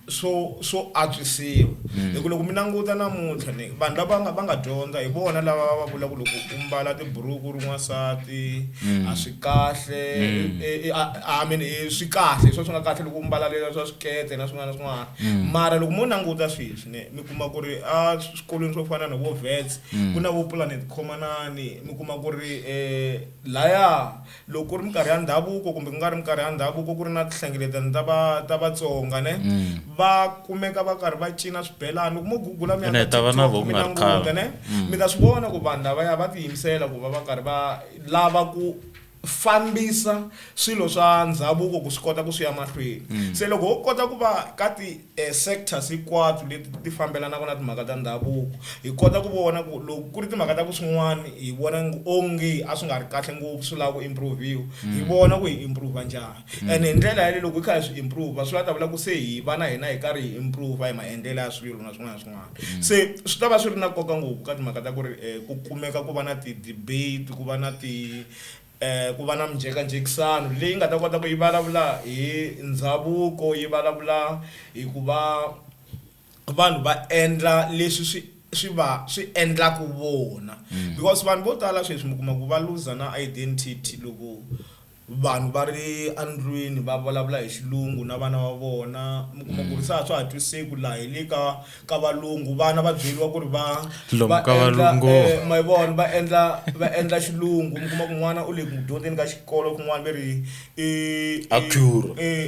swo antswisiwa. Hi ku loko mi languta namuntlha ni vanhu lava va nga dyondza hi vona lava va vula ku loko u mbala tiburuku ri n'wansati a swi kahle I mean swi kahle swo swi nga kahle loko u mbala leswi swa swikete na swin'wana na swin'wana. Mara loko mo languta sweswi ne mi kuma ku ri a swikolweni swo fana na vo Vets ku na vo Planet Khomanani mi kuma ku ri laya loko ku ri minkarhi ya ndhavuko kumbe ku nga ri minkarhi ya ndhavuko ku ri na tinhlengeletano ta Vatsonga ne va kumeka va karhi va cina swibelani. Loko mo gugula mi ya mi languta ne mi ta swi vona ku vanhu lavaya va tiyimisela ku va va karhi va lava ku fambisa swilo swa ndhavuko ku swi kota ku swi ya mahlweni. Se loko ho kota ku va ka ti sectors hinkwato leti ti fambelanaka na timhaka ta ndhavuko hi kota ku vona ku loko ku ri timhaka ta ku swin'wana hi vona onge a swi nga ri kahle ngopfu swi lava ku improve-iwa hi vona ku hi improve njhani. And hi ndlela yaleyo loko hi kha hi swi improve swi va ta vula ku se hi va na hina hi karhi hi improve hi maendlelo ya swilo na swin'wana na swin'wana. Se swi ta va swi ri na nkoka ngopfu ka timhaka ta ku ri ku kumeka ku va na ti-debate ku va na ti ku va na minjhekanjhekisano leyi nga ta kota ku yi vulavula hi ndhavuko yi vulavula hi ku va vanhu va endla leswi swi endlaka vona. Because vanhu vo tala sweswi mi kuma ku va luza na identity loko vanhu va ri endlwini va vulavula hi xilungu na vana va vona mi kuma ku ri sa swa ha twisisi ku laha hi le ka valungu vana va byeriwa ku ri va endla ma vona va endla xilungu. Mi kuma ku n'wana u le ku dyondzeni ka xikolo kun'wana ve ri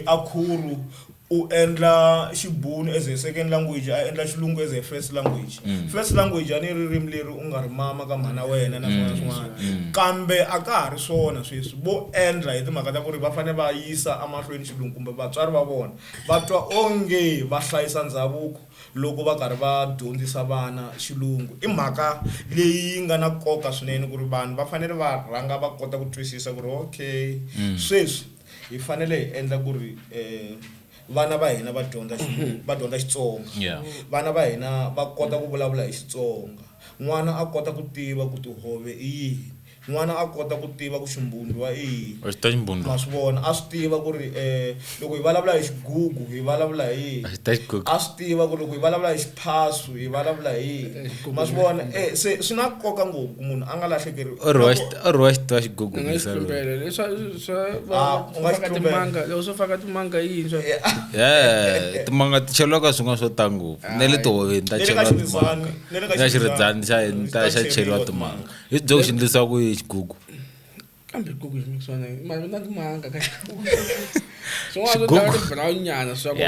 akhuru u endla xibunu as a second language a endla xilungu as a first language. First language a ni ririmi leri u nga ri mama ka mhana wena na swin'wana na swin'wana kambe a ka ha ri swona sweswi vo endla hi timhaka ta ku ri va fanele va yisa emahlweni xilungu kumbe vatswari va vona va twa onge va hlayisa ndhavuko loko va karhi va dyondzisa vana xilungu. I mhaka leyi nga na nkoka swinene ku ri vanhu va fanele va rhanga va kota ku twisisa ku ri okay sweswi hi fanele hi endla ku ri vana va hina va dyondza va dyondza Xitsonga. Vana va hina va kota ku vulavula hi Xitsonga. N'wana a kota ku tiva ku tihove i yini. N'wana a kota ku tiva ku ximbundwa i yini. Ma swi vona a swi tiva ku ri loko hi vulavula hi xigugu hi vulavula hi yini. A swi tiva ku loko hi vulavula hi xiphasu hi vulavula hi yini. Ma swi vona se swi na nkoka ngopfu ku munhu a nga lahlekeriwi. Or wa xi xigugu timanga loko swo faka timanga yini swa timanga ti cheriwa ka swin'wana swo tala ngopfu na le tihoveni ta cheriwa timanga na xiridzani xa cheriwa timanga. Hi byo xi endlisiwa ku yi xigugu kambe xigugu xi mixana mara na timanga ka xigugu swin'wana swo tala ti-brown nyana swa ku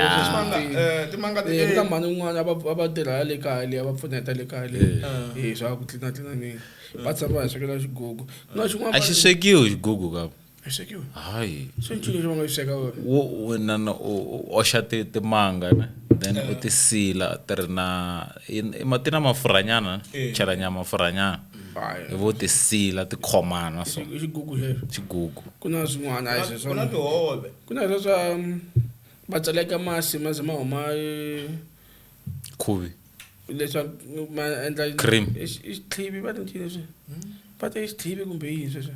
timanga ka mhani un'wana a va tirha le kaya leyi a va pfuneta le kaya leyi swa ku tlina ni va tshama va hi swekela xigugu na xin'wana a xi swekiwi xigugu ka a xi swekiwi hayi swi ncini lexi va nga xi sweka wena u oxa timanga ne then u ti sila ti ri na ti na mafurhanyana chela nyama mafurhanyana. Hayi. Vo ti sila ti khomana so. I xigugu xexo. Xigugu. Ku na swin'wana a hi Ku na sweswo. tihove. Ku na sweswo va tseleka masi ma ze ma huma Khuvi. leswa ma endla Cream. I xitlhivi va ti ncini leswi. Va ti i xitlhivi kumbe yini sweswo.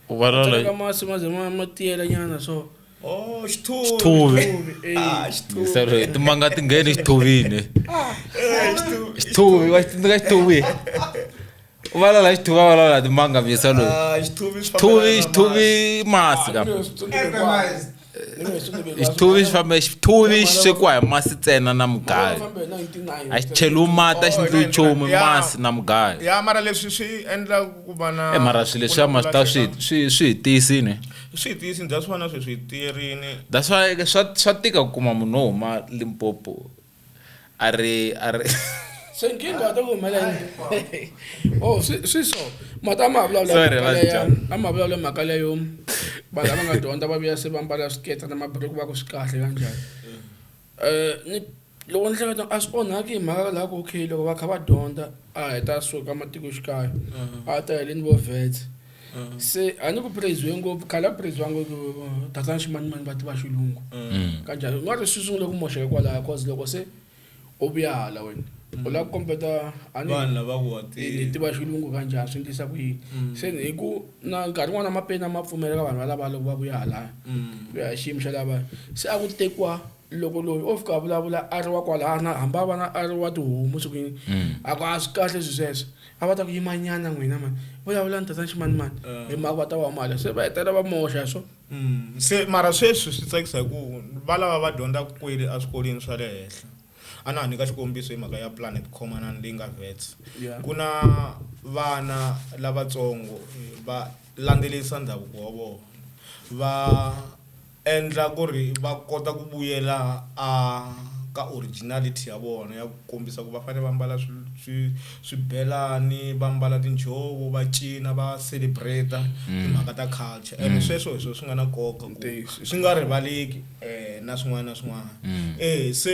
U vulavula Tseleka masi ma ze ma tiyela nyana so. Oh, xithuvi. Xithuvi. Ah, xithuvi. Sorry, timanga ti ngheni xithuvini. Eh, xithuvi. Xithuvi, va xi tsundzuka xithuvi. U vulavula xithuvi, va vulavula timanga misa loyi. Ah, xithuvi swi Xithuvi, fambelana na xithuvi masi ka. Xithuvi xi fambe xithuvi xi swekiwa hi masi ntsena na mugayo. A xi cheliwi mati, a xi endliwi nchumu, Yeah. masi na mugayo. Ya mara leswi swi endla ku va na E mara swilo leswiya ma swi ta swi hi tiyisini. Swi hi tiyisini that's why na sweswi hi tiyerini. That's why swa tika ku kuma munhu wo huma Limpopo a ri a ri Se nkingha ta ku humelela. Oh, swi so. Mata ma vulavula Sorry, mhaka leya, va a ma vulavula mhaka leyo vanhu lava nga dyondza va vuya se va ambala swikete na maburuku va ku swi kahle kanjhani. Ni loko ni hleketa a swi onhaki hi mhaka laha ku okay loko va kha va dyondza a heta suka matikoxikaya a ta heleni vo vets. Se a ni ku praise-iwe ngopfu khale a praise-iwa ngopfu tatana ximanimani va tiva xilungu. Kanjhani u nga ri swi sungule ku moxeka kwalaya cause loko se u vuya hala wena u lava ku kombeta a ni Vanhu lava ku wa ni tiva xilungu kanjhani swi endlisa ku yini. Se hi ku na nkarhi wun'wani na mapeni a ma pfumeleka vanhu valava loko va vuya halaya. Ku ya hi xiyimo xa lava se a ku tekiwa loko loyi o fika a vulavula a ri wa kwalana hambi a va na a ri wa tihomu siku yini a ku a swi kahle swi sweswo a va ta ku yimanyana n'wina mani vulavula ni tatana ximanimani hi mhaka va ta va mali se va hetelela va moxa so. Se mara sweswi swi tsakisa hi ku va lava va dyondzaka kwele eswikolweni swa le henhla. A na ha nyika xikombiso hi mhaka ya Planet Khomanani leyi nga Wits. Ku na vana lavatsongo va landzelerisa ndhavuko wa vona. Va endla ku ri va kota ku vuyela a ka originality ya vona ya ku kombisa ku va fanele va ambala swibelani, va ambala tinjhovo, va cina, va celebrate timhaka ta culture. And sweswo hi swona swi nga na nkoka ku swi nga rivaleki na swin'wana na swin'wana. Se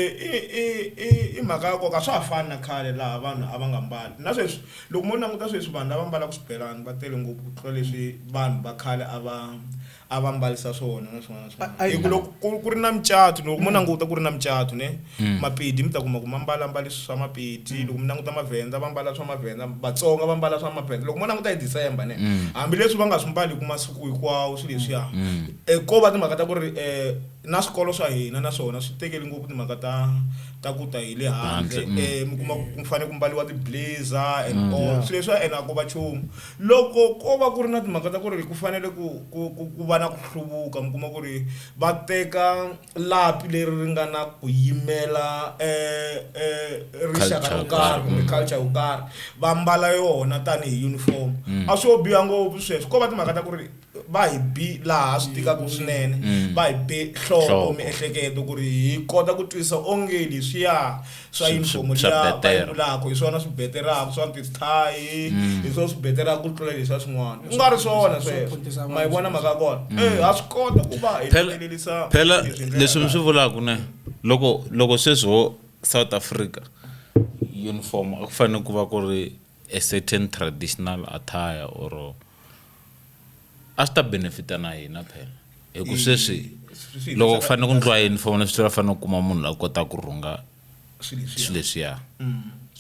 i mhaka ya nkoka swa ha fani na khale laha vanhu a va nga mbali. Na sweswi loko mo languta sweswi vanhu lava ambalaka swibelani va tele ngopfu ku tlula leswi vanhu va khale a va mbalisa swona na swin'wana na swin'wana. Hi ku loko ku ri na micato, loko mo languta ku ri na micato ne, Mapedi mi ta kuma ku ma mbala mbala swa Mapedi, loko mi languta Mavhenda va mbala swa Mavhenda, Vatsonga va mbala swa Mavhenda. Loko mo languta hi December ne, hambileswi va nga swi mbali masiku hinkwawo swilo leswiya. Ko va timhaka ta ku ri na swikolo swa hina na swona swi tekeli ngopfu timhaka ta ku ta hi le handle. Mi kuma ku fanele ku mbaliwa ti-blazer and all. Swilo leswiya ene a ko va nchumu. Loko ko va ku ri na timhaka ta ku ri ku fanele ku va na ku hluvuka, mi kuma ku ri va teka lapi leri ri nga na ku yimela rixaka ro karhi kumbe culture yo karhi, va mbala yona tanihi uniform. A swi yo biha ngopfu sweswo. Ko va timhaka ta ku ri va hi bi laha swi tikaka swinene, va hi bi nhloko miehleketo ku ri hi kota ku twisisa onge leswiya swa uniform liya va yi vulaka hi swona swi beteraka swa ti-tie, hi swona swi beteraka ku tlula leswiya swin'wana. Ku nga ri swona sweswo. Ma yi vona mhaka ya kona? Ha swi kota ku va hi landzelerisa Phela leswi mi swi vulaka ne, loko sweswi South Africa uniform a ku fanele ku va ku ri a certain traditional attire or a swi ta benefita na hina phela. Hi ku sweswi loko ku fanele ku endliwa uniform leswi swi fanele ku kuma munhu la kotaka ku rhunga swilo leswiya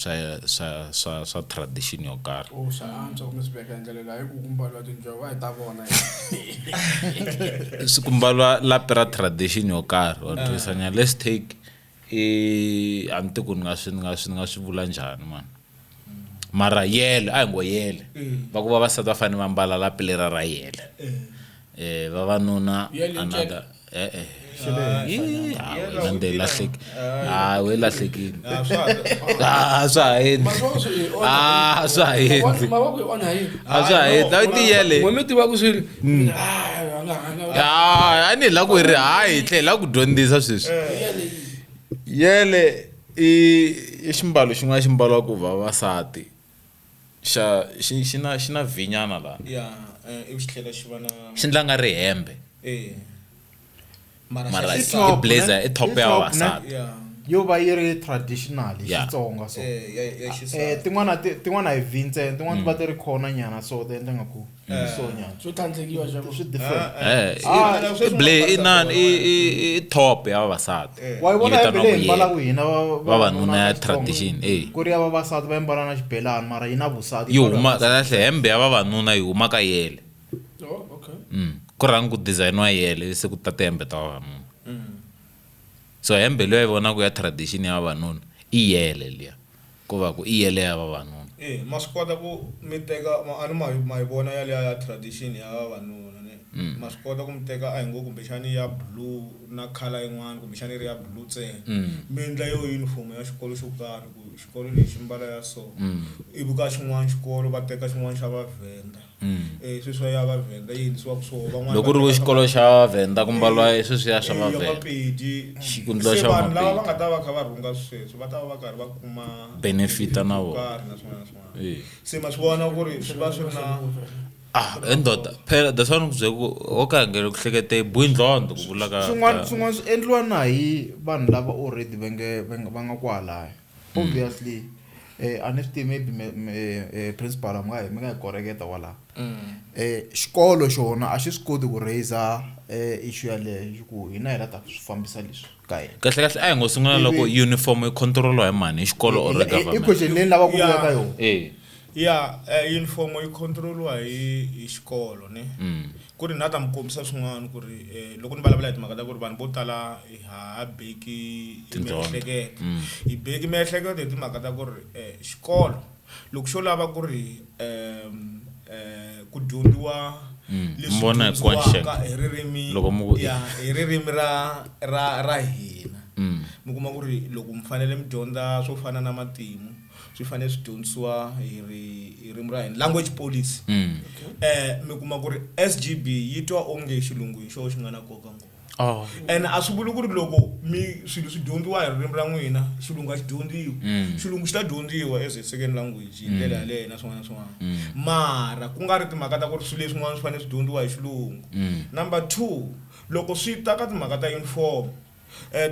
swa tradition yo karhi. Oh, swa antswa ku mi swi veka hi ndlela leyi, hi ku ku mbaliwa tinjhovo a hi ta vona. Swi ku mbaliwa lapi ra tradition yo karhi, wa twisisa nyana. Let's take a ni tivi ku ni nga swi vula njhani mani. Mara yele, a hi ngo yele. Va ku vavasati va fanele va ambala lapi lera ra yele. Vavanuna another we lahlekile. A swa ha endli. A swa ha endli. A swa ha endli. A ti yele. N'we mi tiva ku swilo. A ni la ku ri hayi tlhela ku dyondzisa sweswi. Yele i ximbalo xin'wana xi mbaliwaka ku vavasati. Xa xi na vhinyana laha. Ya, ivi xi tlhela xi va na xi ndla nga ri hembe. Mara i blazer i top ya vavasati. Yo va yi ri traditional hi Yeah. Xitsonga so. Eh, ya ya xisati. Tin'wana tin'wana hi V ntsena, tin'wana ti va ti ri khona nyana so ti endla ngaku so nyana. Swo tlhandlekiwa xa Swi different. Eh, Ah, i i inani i top ya vavasati. Wa yi vona Yi hembe vitaniwa leyi ku hi mbalaka yele. hina Vavanuna ya ka Xitsonga. tradition, eh. Ku ri ya vavasati va ambala na xibelani mara yi na vusati. Yi huma kahle hembe ya vavanuna yi huma ka yele. Oh, okay. Ku rhanga ku designiwa yele se ku ta tihembe ta vavanuna. So hembe leyi vonaka ya tradition ya vavanuna i yele liya. Ku va ku i yele ya vavanuna. Eh, ma swi kota ku mi teka a ni ma yi vona yaliya ya tradition ya vavanuna ne ma swi kota ku mi teka a hi ngo kumbexani ya blue na colour yin'wana kumbexani yi ri ya blue ntsena mi endla yo uniform ya xikolo xo karhi ku xikolo lexi mbala ya so ivi ka xin'wana xikolo va teka xin'wana xa vavhenda eh sweswi ya vavhenda yi endlisiwaka so van'wana Loko ku ri va ku teka xikolo xa Venda ku mbaliwa sweswiya swa Eh, ya Vavhenda. Mapedi. Ku endliwa Se xa vanhu lava Mapedi. va nga ta va kha va rhunga sweswo va ta va va karhi va kuma Benefit-a na vona. karhi na swin'wana na swin'wana Eh. se ma swi vona ku ri swi va swi ri na Ah, endoda phela that's why ni ku byela ku o ka ngele ku hlekete buyindlondlo ku vula ka Swin'wana swin'wana swi endliwa na hi vanhu lava already va nge va nga kwalaya. Obviously a ni swi tivi maybe principal mi nga mi nga hi koreketa kwalaho. Xikolo xona a xi swi koti ku raise issue yaleyo xi ku hina hi la ta swi fambisa leswi ka hina. Kahle kahle a hi ngo sungula loko uniform yi control-iwa hi mani hi xikolo or I government. question leyi ni lavaka ku vuya ka yona. Eh. Ya uniform yi control-iwa hi xikolo ne ku ri na ta mi kombisa swin'wana ku ri loko ni vulavula hi timhaka ta ku ri vanhu vo tala ha beki Tindlondlo. miehleketo hi beki miehleketo hi timhaka ta ku ri xikolo loko xo lava ku ri ku dyondziwa leswi Vona hi dyondziwaka hi ririmi Loko mi ku- ya hi ririmi ra ra ra hina mi kuma ku ri loko mi fanele mi dyondza swo fana na matimu swi fanele swi dyondzisiwa hi ririmi ra hina language policy mi kuma ku ri SGB yi twa onge xilungu hi xona xi nga na nkoka ngopfu Oh. ene a swi vuli ku ri loko mi swilo swi dyondziwa hi ririmi ra n'wina xilungu a xi dyondziwi xilungu xi ta dyondziwa as a second language hi ndlela yaleyo na swin'wana na swin'wana mara ku nga ri timhaka ta ku ri swilo leswin'wana swi fanele swi dyondziwa hi xilungu number 2 loko swi ta ka timhaka ta uniform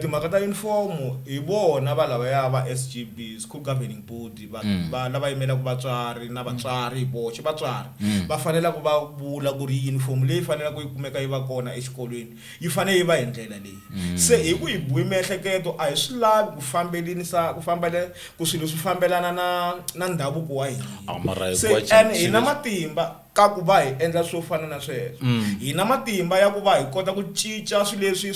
timhaka ta uniform hi vona va lavaya va SGB school governing body va va lava yimelaka vatswari na vatswari hi voxe vatswari va fanele ku va vula ku ri uniform leyi faneleke yi kumeka yi va kona exikolweni yi fanele yi va hi ndlela leyi se hi ku hi buyi miehleketo a hi swi lavi ku fambelanisa ku fambele ku swilo swi fambelana na ndhavuko wa hina Ah, mara se hikuva and hi na matimba ka ku va hi endla swo fana na sweswo hi na matimba ya ku va hi kota ku cinca swilo leswi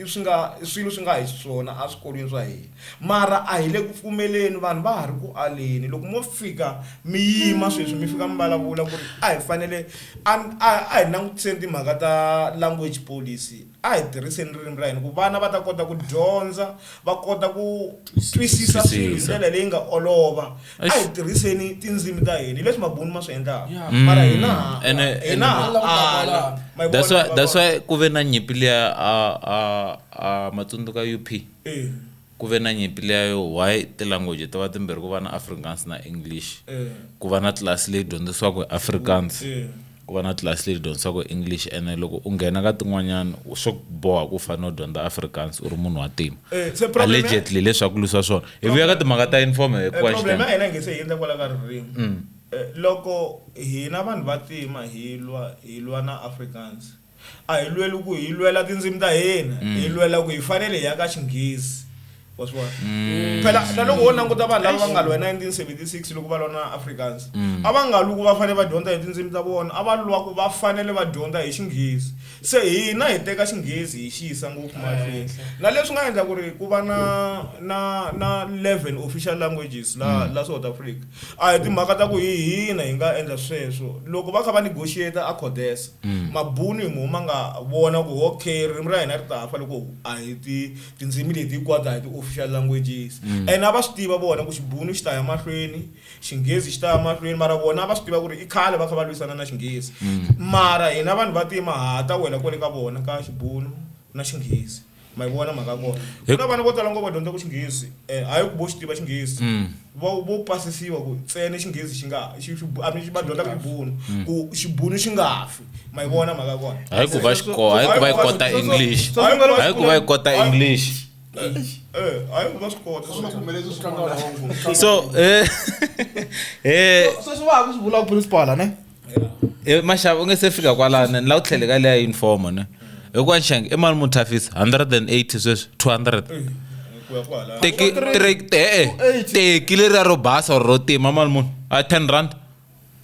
swi nga swilo swi nga hi swona eswikolweni swa hina mara a hi le ku pfumeleni vanhu va ha ri ku aleni loko mo fika mi yima sweswi mi fika mi vulavula ku ri a hi fanele a hi langutiseni timhaka ta language policy a hi tirhiseni ririmi ra hina ku vana va ta kota ku dyondza va kota ku twisisa swilo hi Twisisa. ndlela leyi nga olova a hi Eish. tirhiseni tindzimi ta hina hi leswi mabunu ma swi endlaka Yeah. mara hina Ene- hina ala. Ma yi That's vona why va that's kona? why ku ve na nyimpi liya a matsundzuka UP. Eh, Ku ve na nyimpi liya yo why ti-language ti va timbirhi ku va na Afrikaans na English. eh, Ku va na tlilasi leyi dyondzisiwaka hi Afrikaans. eh. Ku va na tlilasi leyi dyondzisiwaka English ene loko u nghena ka tin'wanyana swo ku boha ku fanele u dyondza Afrikaans u ri munhu wa ntima. Eh, se problem ya- Allegedly leswaku lwisiwa swona. Hi vuya ka timhaka ta uniform hi problem ya question. hina hi nge se hi endla kwala ka ririmi loko hina vanhu va tima hi lwa hi lwa na Afrikaans a hi lweli ku hi lwela tindzimi ta hina hi lwela ku hi fanele hi ya ka xinghezi wa swi vona phela na loko wo languta vanhu lava va nga lwa hi 1976 loko va lwa na Afrikaans a va nga lwi ku va fanele va dyondza hi tindzimi ta vona a va lwa ku va fanele va dyondza hi xinghezi se hina hi teka xinghezi hi xi yisa ngopfu mahlweni na leswi nga endla ku ri ku va na 11 official languages la South Africa a hi timhaka ta ku hi hina hi nga endla sweswo loko va kha va negotiate a CODESA mabunu hi moho ma nga vona ku okay ririmi ra hina ri ta fa loko a hi tindzimi leti hinkwato a hi ti-official languages and a va swi tiva vona ku xibunu xi ta ya mahlweni xinghezi xi ta ya mahlweni mara vona a va swi tiva ku ri i khale va kha va lwisana na xinghezi mara hina vanhu va tima ha ta wela kwale ka vona ka xibunu na xinghezi ma yi vona mhaka ya kona ku na vana vo tala ngopfu va dyondza ku xinghezi hayi ku vo xi tiva xinghezi vo pasisiwa ku ntsena xinghezi xi nga I mean, va dyondza ku xibunu ku xibunu xi nga fi ma yi vona mhaka ya kona Hayi ku va hayi ku va yi kota English. Hayi ku va yi kota English. Hayi va swi kota So Sweswi va ha ku swi vula principal ne? Maxava u nge se fika kwalano ni lava ku tlhela ka leya uniform ne. Hikuva nxangi i mali muthafisi 180 sweswi 200. Ku ya kwala. Teki teki leriya ro basa or ro tima mali muni a 10 rand.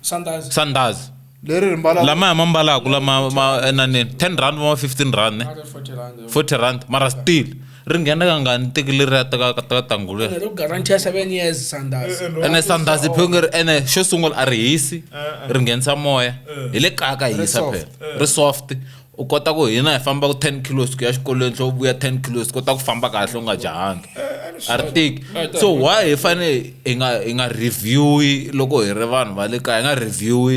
Sandals. Sandals. Leri ri mbala lama ya ma mbalaku lama ma enaneni 10 rand ma 15 rand ne 140 rand. 40 rand mara still ri nghena kangani teki leriya ta tangulu Ene ri guarantee 7 years sandals. Ene sandals phela ene xo sungula a ri hisi ri nghenisa moya hi le kaya ka hisa phela ri soft u kota ku hina hi famba ku 10 kilos ku ya xikolweni swo vuya 10 kilos kota ku famba kahle u nga jahangi a ri tiki. So why hi fane hi nga review loko hi ri vanhu va le kaya hi nga review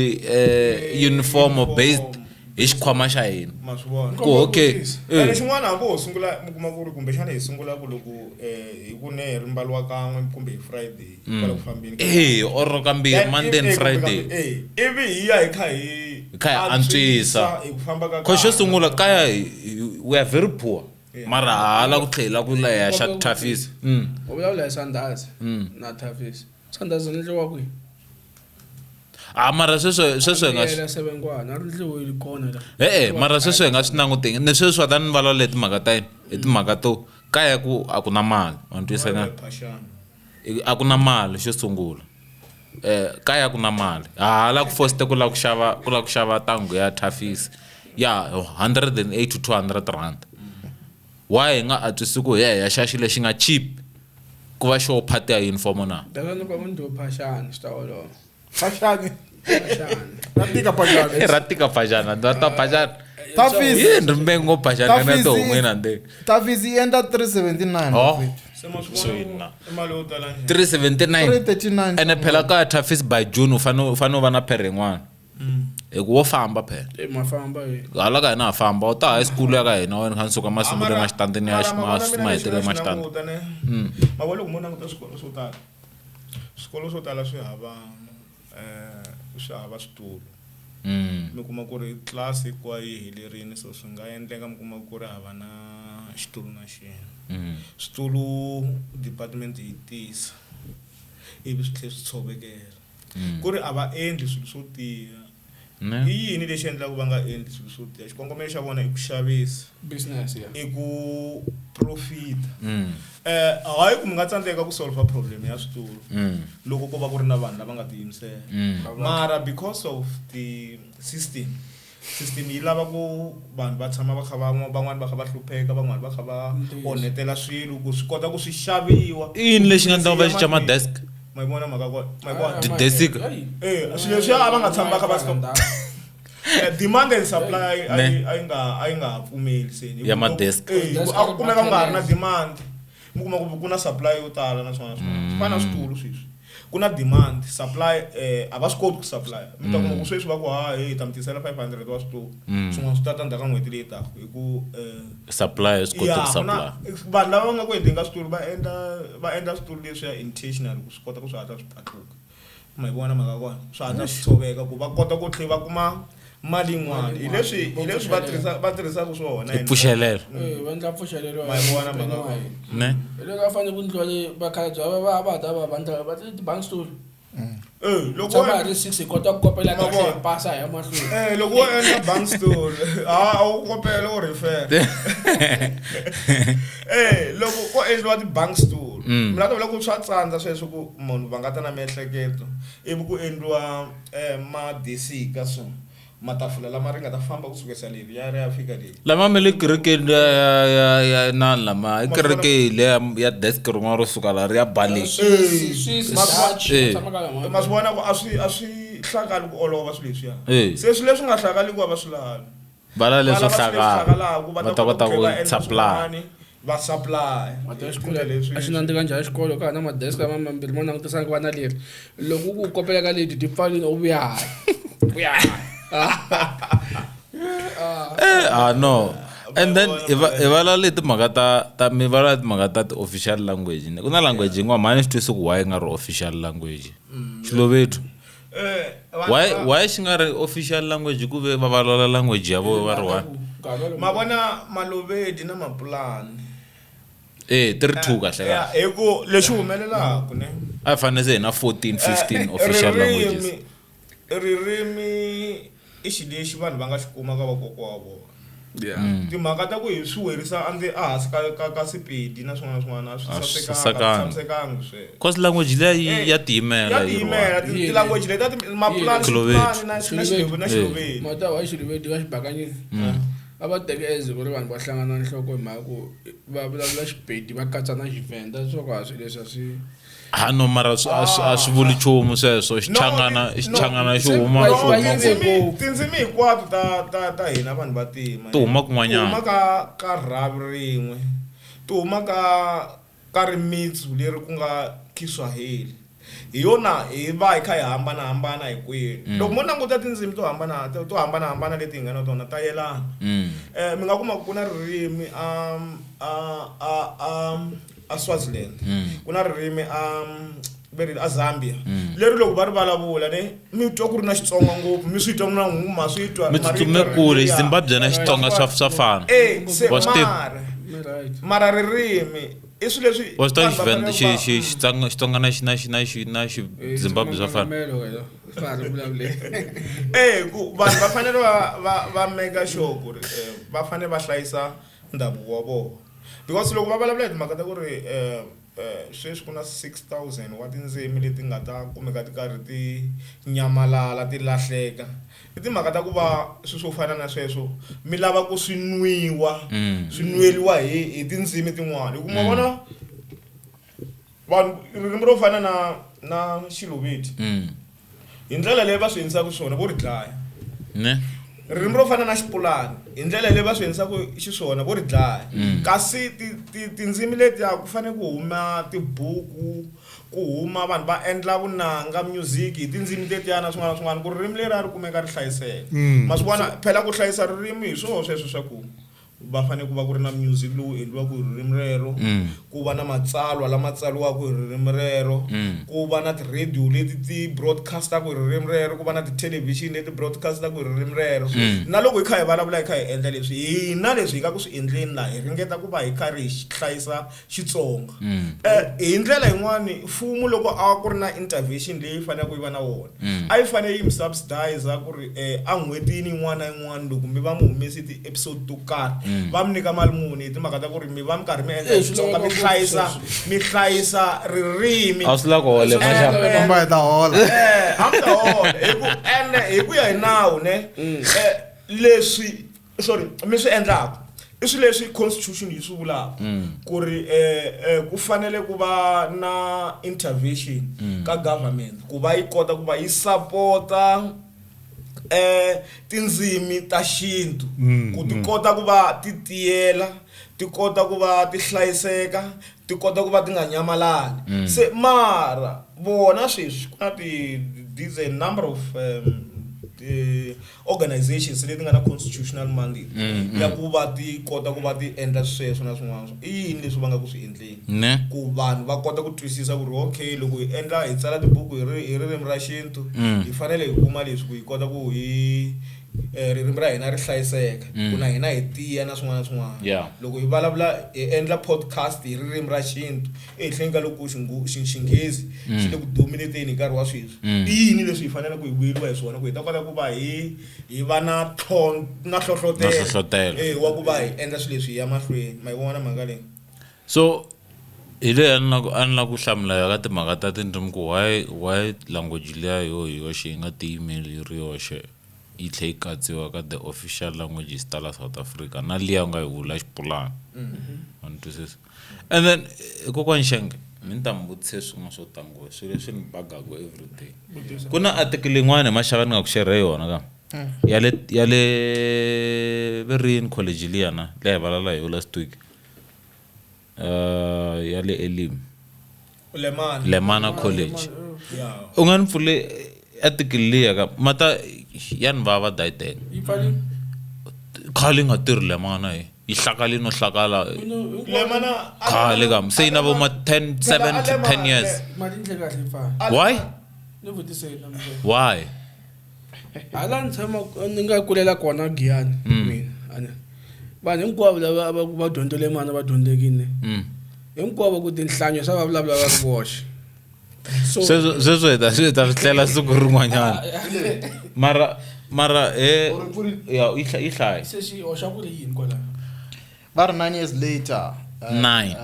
uniform based hi xikhwama xa hina Ma swi vona. Ku okay Ene xin'wana hambi ho sungula mi kuma ku ri kumbexana hi sungula ku loko hi ku ne ri mbaliwa kan'we kumbe hi Friday kwala ku fambeni. Or kambirhi Monday and Friday. Ivi hi ya hi kha hi Kha hi antswisa. hi ku famba ka Kho xo sungula kaya we are very poor. Mara hala ku tlhela ku la ya xa Tafisa. U vulavula hi sandals na Tafisa. Sandals ni ndliwa kwihi? Mara sweswo hi nga swi sevengwana a ri ndliwi kona la. Mara sweswo hi nga swi languteki. Ni sweswi ta ni vulavula hi timhaka ta yini? Hi timhaka to kaya ku a ku na mali. Wa ni twisisa na? A ku na mali xo sungula. Kaya ku na mali. Hala ku foste ku lava ku xava ku lava ku xava tangu ya Tafisa ya 180 to 200 rand. Why hi nga antswisi ku hi ya xava xilo lexi nga cheap ku va xo part ya uniform na? Daka ni ku ndzi phashani swi ta olova. Phashani. Phashani. Ra tika phashani. Ra tika phashani, ra ta phashani. Tafisi. Yini ri mbengo phashani na to humeni nde. Tafisi yi endla 379. Oh. Se ma swi vona i mali yo tala njhani? 379. 339. Ene phela ka Tafisi by June u fanele u va na phere yin'wana. Hi ku wo famba phela. Mafamba hi. Hala ka hina ha famba u ta high school ya ka hina wena kha ni suka masungulweni ma xitandi ni ya mahetelelo ma xitandi. Ma vona loko mo languta swikolo swo tala. Swikolo swo tala swi hava swi hava switulu. Mi kuma ku ri class hinkwayo yi helerile so swi nga endleka mi kuma ku ri hava na xitulu na xin'we. Switulu department yi tisa ivi swi tlhela swi tshovekela. Ku ri a va endli swilo swo tiya. I yini lexi endlaka va nga endli swilo swo tiya? Xikongomelo xa vona i ku xavisa. Business ya. I ku profit. Hayi ku mi nga tsandzeka ku solve problem ya switulu. Loko ko va ku ri na vanhu lava nga tiyimisela. Mara because of the system yi lava ku vanhu va tshama va kha va van'wani va kha va hlupheka van'wani va kha va onhetela swilo ku swi kota ku swi xaviwa. I yini lexi nga endla va cinca ma desk? Ma yi vona mhaka kona? Ma yi vona? Ti-desk. Swilo leswiya a va nga tshami va kha va stop. Demand and supply a yi nga ha pfumeli se. Ya ma-desk. A ku kumeka ku nga ha ri na demand. Mi kuma ku ku na supply yo tala na swin'wana na swin'wana. Swi fana na switulu sweswi. Ku na demand, supply a va swi koti ku supply. Mi ta kuma ku sweswi va ku ha hi ta mi tisela 500 wa switulu. Swin'wana swi ta ta ndzhaku ka n'hweti leyi taka hi ku supply swi koti ku supply. Vanhu lava va nga ku endleni ka switulu va endla switulu leswiya intentional ku swi kota ku swi hatla swi patluka. Ma yi vona mhaka kona? Swi hatla swi tshoveka ku va kota ku tlhela va kuma mali yin'wana. Hi leswi va tirhisaka swona. I pfuxelelo. Va endla pfuxelelo. Ma yi vona mhaka kona? Ne? Hi loko a fanele ku ndliwa le vakhalabye va va ta va vandla va ti-bank stool. Loko tshama hi ri 6 hi kota ku kopela kahle hi pasa hi ya mahlweni. Loko wo endla bank stool a wu kopela u refer. Loko ko endliwa ti-bank stool mi lava ta vula ku swa tsandza sweswo ku munhu va nga ta na miehleketo ivi ku endliwa madesika so matafula lama ri nga ta famba kusukisa leri ya ri ya fika leri. Lama ma le kerekeni ya nani lama i kereke leya ya desk rin'wana ro suka la ri ya baleni. Ma swi vona ku a swi hlakali ku olova swilo leswiya. Se swilo leswi nga hlakali ku va swi lavi. Va lava leswo hlakala ku va ta kota ku supply. Va supply. A xi nandzika njhani xikolo ka ha na madesk lama mambirhi mo langutisana ku va na leri. Loko ku kopela ka leti ti pfalini u vuya hala. Vuya hala. No. And then hi vulavula hi timhaka ta mi vulavula timhaka ta ti-official language. Ku na language yin'wana mhani ni swi twisi ku why yi nga ri official language. Xilovetu. Why xi nga ri official language ku ve va vulavula language ya vona va ri one? Ma vona Malovedi na Mapulani. Ti ri 2 kahle kahle. Hi ku lexi humelelaka ne. A hi fanele se hi na 14, 15 official languages. Ririmi i xilo lexi vanhu va nga xi kuma ka vakokwa wa vona. Timhaka ta ku hi swi werisa ehansi ka Sepedi na swin'wana na swin'wana a swi sasekanga sweswo. Cause language leyi ya tiyimela. Ya tiyimela ti-language leti ta mapulani na Xilovedu. Mata wa Xilovedu va xibakanyini. A va teke as ku ri vanhu va hlangana nhloko hi mhaka ku va vulavula Xipedi va katsa na Xivenda swo ka swilo leswi a swi no mara a swi vuli nchumu sweswo Xichangana xi huma tindzimi hinkwato ta hina vanhu va tima ti huma kun'wanyana ti huma ka rhavi rin'we ti huma ka rimitsu leri ku nga Kiswahili hi yona hi va hi kha hi hambanahambana hinkwenu loko mo languta tindzimi to hambanahambana leti hi nga na tona ta yelana mi nga kuma ku na ririmi a Swaziland ku na ririmi a Zambia leri loko va ri vulavula ne mi twa ku ri na Xitsonga ngopfu mi swi twa na huma swi twa mi tsutsume kule Zimbabwe na Xitsonga swa fana mara ririmi i swilo leswi wa swi tiva Xitsonga na Zimbabwe swa fana ku vanhu va fanele va make sure ku ri va fanele va hlayisa ndhavuko wa vona because loko va vulavula hi timhaka ta ku ri sweswi ku na 6,000 wa tindzimi leti nga ta kumeka ti karhi ti nyamalala ti lahleka i timhaka ta ku va swilo swo fana na sweswo mi lava ku swi nwiwa swi nweliwa hi tindzimi tin'wana hi ku ma vona vanhu ririmi ro fana na Xilovedu hi ndlela leyi va swi endlisaka swona vo ri dlaya ne ririmi ro fana na Xipulani hi ndlela leyi va swi endlisaka xiswona vo ri dlaya kasi tindzimi letiya ku fanele ku huma tibuku ku huma vanhu va endla vunanga music hi tindzimi letiya na swin'wana na swin'wana ku ririmi leri a ri kumeka ri hlayiseka ma swi vona phela ku hlayisa ririmi hi swona sweswo swa ku va fanele ku va ku ri na music lowu endliwaka hi ririmi rero ku va na matsalwa lama tsariwaka hi ririmi rero ku va na ti-radio leti ti broadcastaka hi ririmi rero ku va na ti-television leti broadcastaka hi ririmi rero na loko hi kha hi vulavula hi kha hi endla leswi hina leswi hi nga ku swi endleni laha hi ringeta ku va hi karhi hi hlayisa Xitsonga hi ndlela yin'wani mfumo loko a ku ri na intervention leyi faneleke yi va na wona a yi fanele yi mi subsidize ku ri en'hwetini yin'wana na yin'wana loko mi va mi humese ti-episode to karhi va mi nyika mali muni hi timhaka ta ku ri mi va mi karhi mi endla Xitsonga mi hlayisa ririmi a swi lava ku hola famba hi ta hola a mi ta hola ende hi ku ya hi nawu ne leswi sorry mi swi endlaka i swilo leswi constitution yi swi vulaka ku ri ku fanele ku va na intervention ka government ku va yi kota ku va yi sapota tindzimi ta xintu ku ti kota ku va ti tiyela ti kota ku va ti hlayiseka ti kota ku va ti nga nyamalali se mara vona sweswi ku na ti a number of organizations leti nga na constitutional mandate ya ku va ti kota ku va ti endla sweswo na swin'wana i yini leswi va nga ku swi endleni ku vanhu va kota ku twisisa ku ri okay loko hi endla hi tsala tibuku hi ririmi ra xintu hi fanele hi kuma leswi ku hi kota ku hi ririmi ra hina ri hlayiseka ku na hina hi tiya na swin'wana na swin'wana loko hi vulavula hi endla podcast hi ririmi ra xintu ehenhleni ka loko Xinghezi xi le ku dominateni hi nkarhi wa sweswi i yini leswi hi fanele ku hi vuyeriwa hi swona ku hi ta kota ku va hi va na nhlohlotelo wa ku va hi endla swilo leswi hi ya mahlweni ma yi vona mhaka leyi so hi leyi a ni la ku hlamula ya ka timhaka ta tindzimi ku why language liya yo hi yoxe yi nga tiyimeli yi ri yoxe yi tlhe yi katsiwa ka the official languages ta la South Africa na liya u nga yi vula Xipulani wa ni twisisa and then kokwani Xenge mi ni ta mi vutise swin'wana swo tango swilo leswi ni bagaku everyday ku na article yin'wana hi maxava ni nga ku share yona ka ya le Verini college liya na leyi hi vulavula hi yo last week ya le Elim Lemana College u nga ni pfule article liya ka mata ya ni vava dayitene khale yi nga tirhi Lemana yi hlakale no hlakala khale ka se yi na vo ma 10 7 to 10 years why why hala ni tshama ni nga kulela kona Giyani mina vanhu hinkwavo lava va dyondzele mana va dyondzekile Hinkwavo ku tinhlanyo swa va vulavula va ri voxe. So Sweswo sweswo hi ta swi ta swi hlela siku rin'wanyana. Mara mara he ya yi yi hlaya. Se xi hoxa ku ri yini kwalaho? Va ri 9 years later. 9.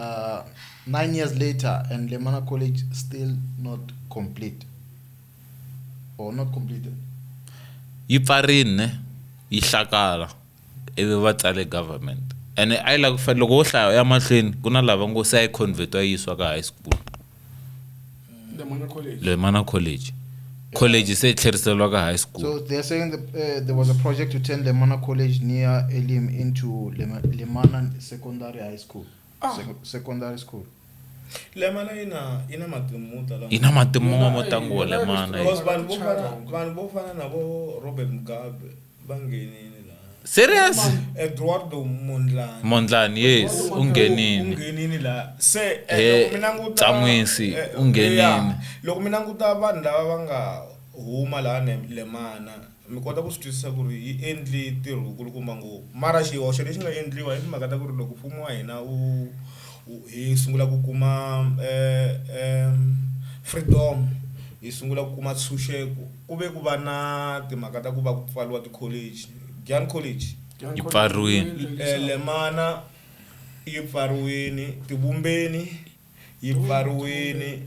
9 years later and Lemana College still not complete. Or not completed. Yi pfarini ne yi hlakala ivi va tsale government. Ene a yi lava ku loko wo hlaya ya mahlweni ku na lava ngo se a yi convert-iwa yi yisiwa ka high school. Lemana College. Lemana College. College se yi tlheriseriwa ka high school. So they're saying there was a project to turn Lemana College near Elim into Lemana Secondary High School. Secondary school. Lemana ina matimu tala. Ina matimu mo tango Lemana. Because vanhu vo fana na vo Robert Mugabe va nghenini la. Serious? Eduardo Mondlane. Mondlane, yes, u nghenini. U nghenini la. Se loko mi languta Tsamwisi u nghenini. Loko mi languta vanhu lava va nga huma laha Lemana, mi kota ku swi twisisa ku ri yi endli ntirho wukulukumba ngopfu. Mara xihoxo lexi nga endliwa i timhaka ta ku ri loko mfumo wa hina wu hi sungula ku kuma freedom, hi sungula ku kuma ntshunxeko, ku ve ku va na timhaka ta ku va ku pfariwa ti-college. Giyani College yi pfariwile, Lemana yi pfariwile, Tivumbeni yi pfariwile,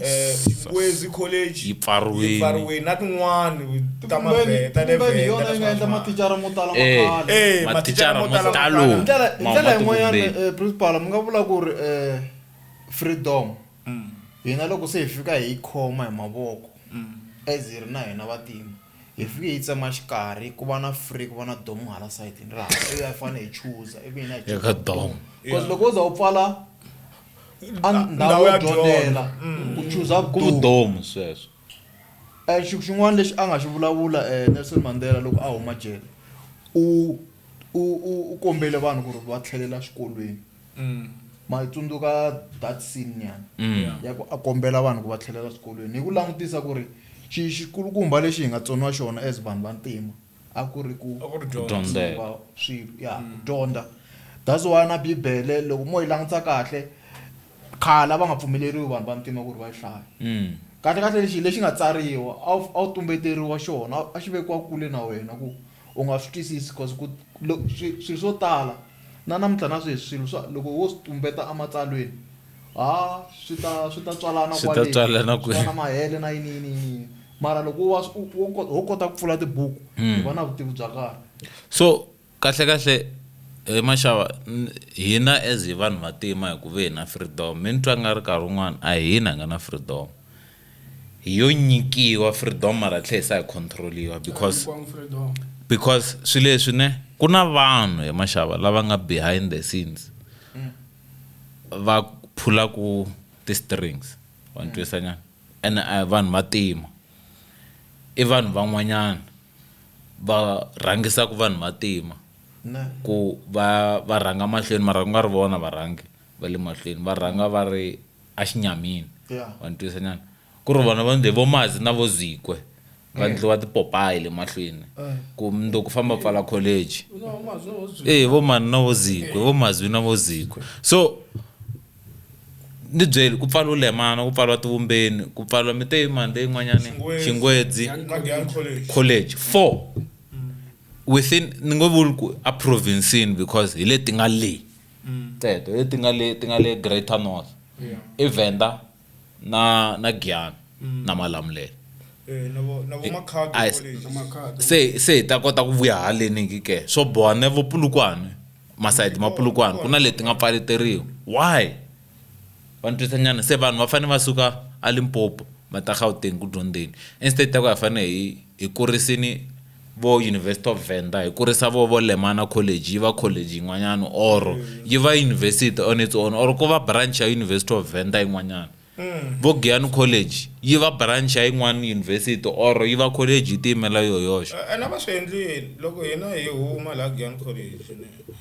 Xingwezi College yi pfariwile, na tin'wani ta mavheta le Vhenda yona yi nga endla mathicara mo tala makhale. Mathicara mo talo. Hi ndlela yin'wanyana principal mi nga vula ku ri freedom hina loko se hi fika hi khoma hi mavoko as hi ri na hina vatima hi fike hi tsema xikarhi ku va na free ku va na domu hala sayitini ra hala ivi hi fanele hi chuza ivi hina hi chuza domu because loko wo za u pfala ndhawu yo dyondzela u chuza ku domu sweswo. Xin'wana lexi a nga xi vulavula Nelson Mandela loko a huma jele u kombele vanhu ku ri va tlhelela xikolweni. Ma tsundzuka that scene nyana ya ku a kombela vanhu ku va tlhelela xikolweni hi ku langutisa ku ri xikulukumba lexi hi nga tsoniwa xona as vanhu va ntima a ku ri ku dyondzela swilo ya dyondza. That's why na Bibele loko mo yi langutisa kahle khale va nga pfumeleriwi vanhu va ntima ku ri va yi hlaya. Kahle kahle lexi nga tsariwa a wu tumbeteriwa xona a xi vekiwa kule na wena ku u nga swi twisisi because ku swilo swo tala na namuntlha na sweswi swilo swa loko wo swi tumbeta ematsalweni swi ta tswalana kwale na mahele na yini yini yini. Mara loko wo kota ku pfula tibuku hi va na vutivi bya karhi. So kahle kahle maxava hina as hi vanhu vantima hi ku ve hi na freedom mi ni twa nga ri nkarhi wun'wana a hina hi nga na freedom hi yo nyikiwa freedom mara tlhe hi sa hi control-iwa because swilo leswi ne ku na vanhu hi maxava lava nga behind the scenes va phulaku ti-strings va ni twisa nyana ene a hi vanhu vantima i vanhu van'wanyana va rhangisaka vanhu vantima ku va rhanga mahlweni mara ku nga ri vona varhangi va le mahlweni va rhanga va ri exinyamini va ni twisa nyana ku ri vona va ndle vo Mazi na vo Zikwe va ndliwa tipopayi le mahlweni ku mundzuku famba pfala college vo mani na vo Zikwe vo Mazwi na vo Zikwe. So ni byeli ku pfaliwa Lemana ku pfaliwa Tivumbeni ku pfaliwa mite yimani leyin'wanyani Xingwedzi College 4 within ni ngo vuli ku a province-ini because hi leti nga le teto hi leti nga le ti nga le Greater North i Venda na Giyani na Malamulele se hi ta kota ku vuya haleni ke swo boha ne vo Polokwane masayiti ma Polokwane ku na leti nga pfaleteriwa why va ni twisa nyana se vanhu va fanele va suka a Limpopo va ta Gauteng ku dyondzeni instead ta ku hi fanele hi kurisini vo University of Venda hi kurisa vo Lemana College yi va college yin'wanyana or yi va university on its own or ku va branch ya University of Venda yin'wanyana vo Giyani College yi va branch ya yin'wana university or yi va college yi tiyimela yo yoxe. Ene va swi endlile loko hina hi huma laha Giyani College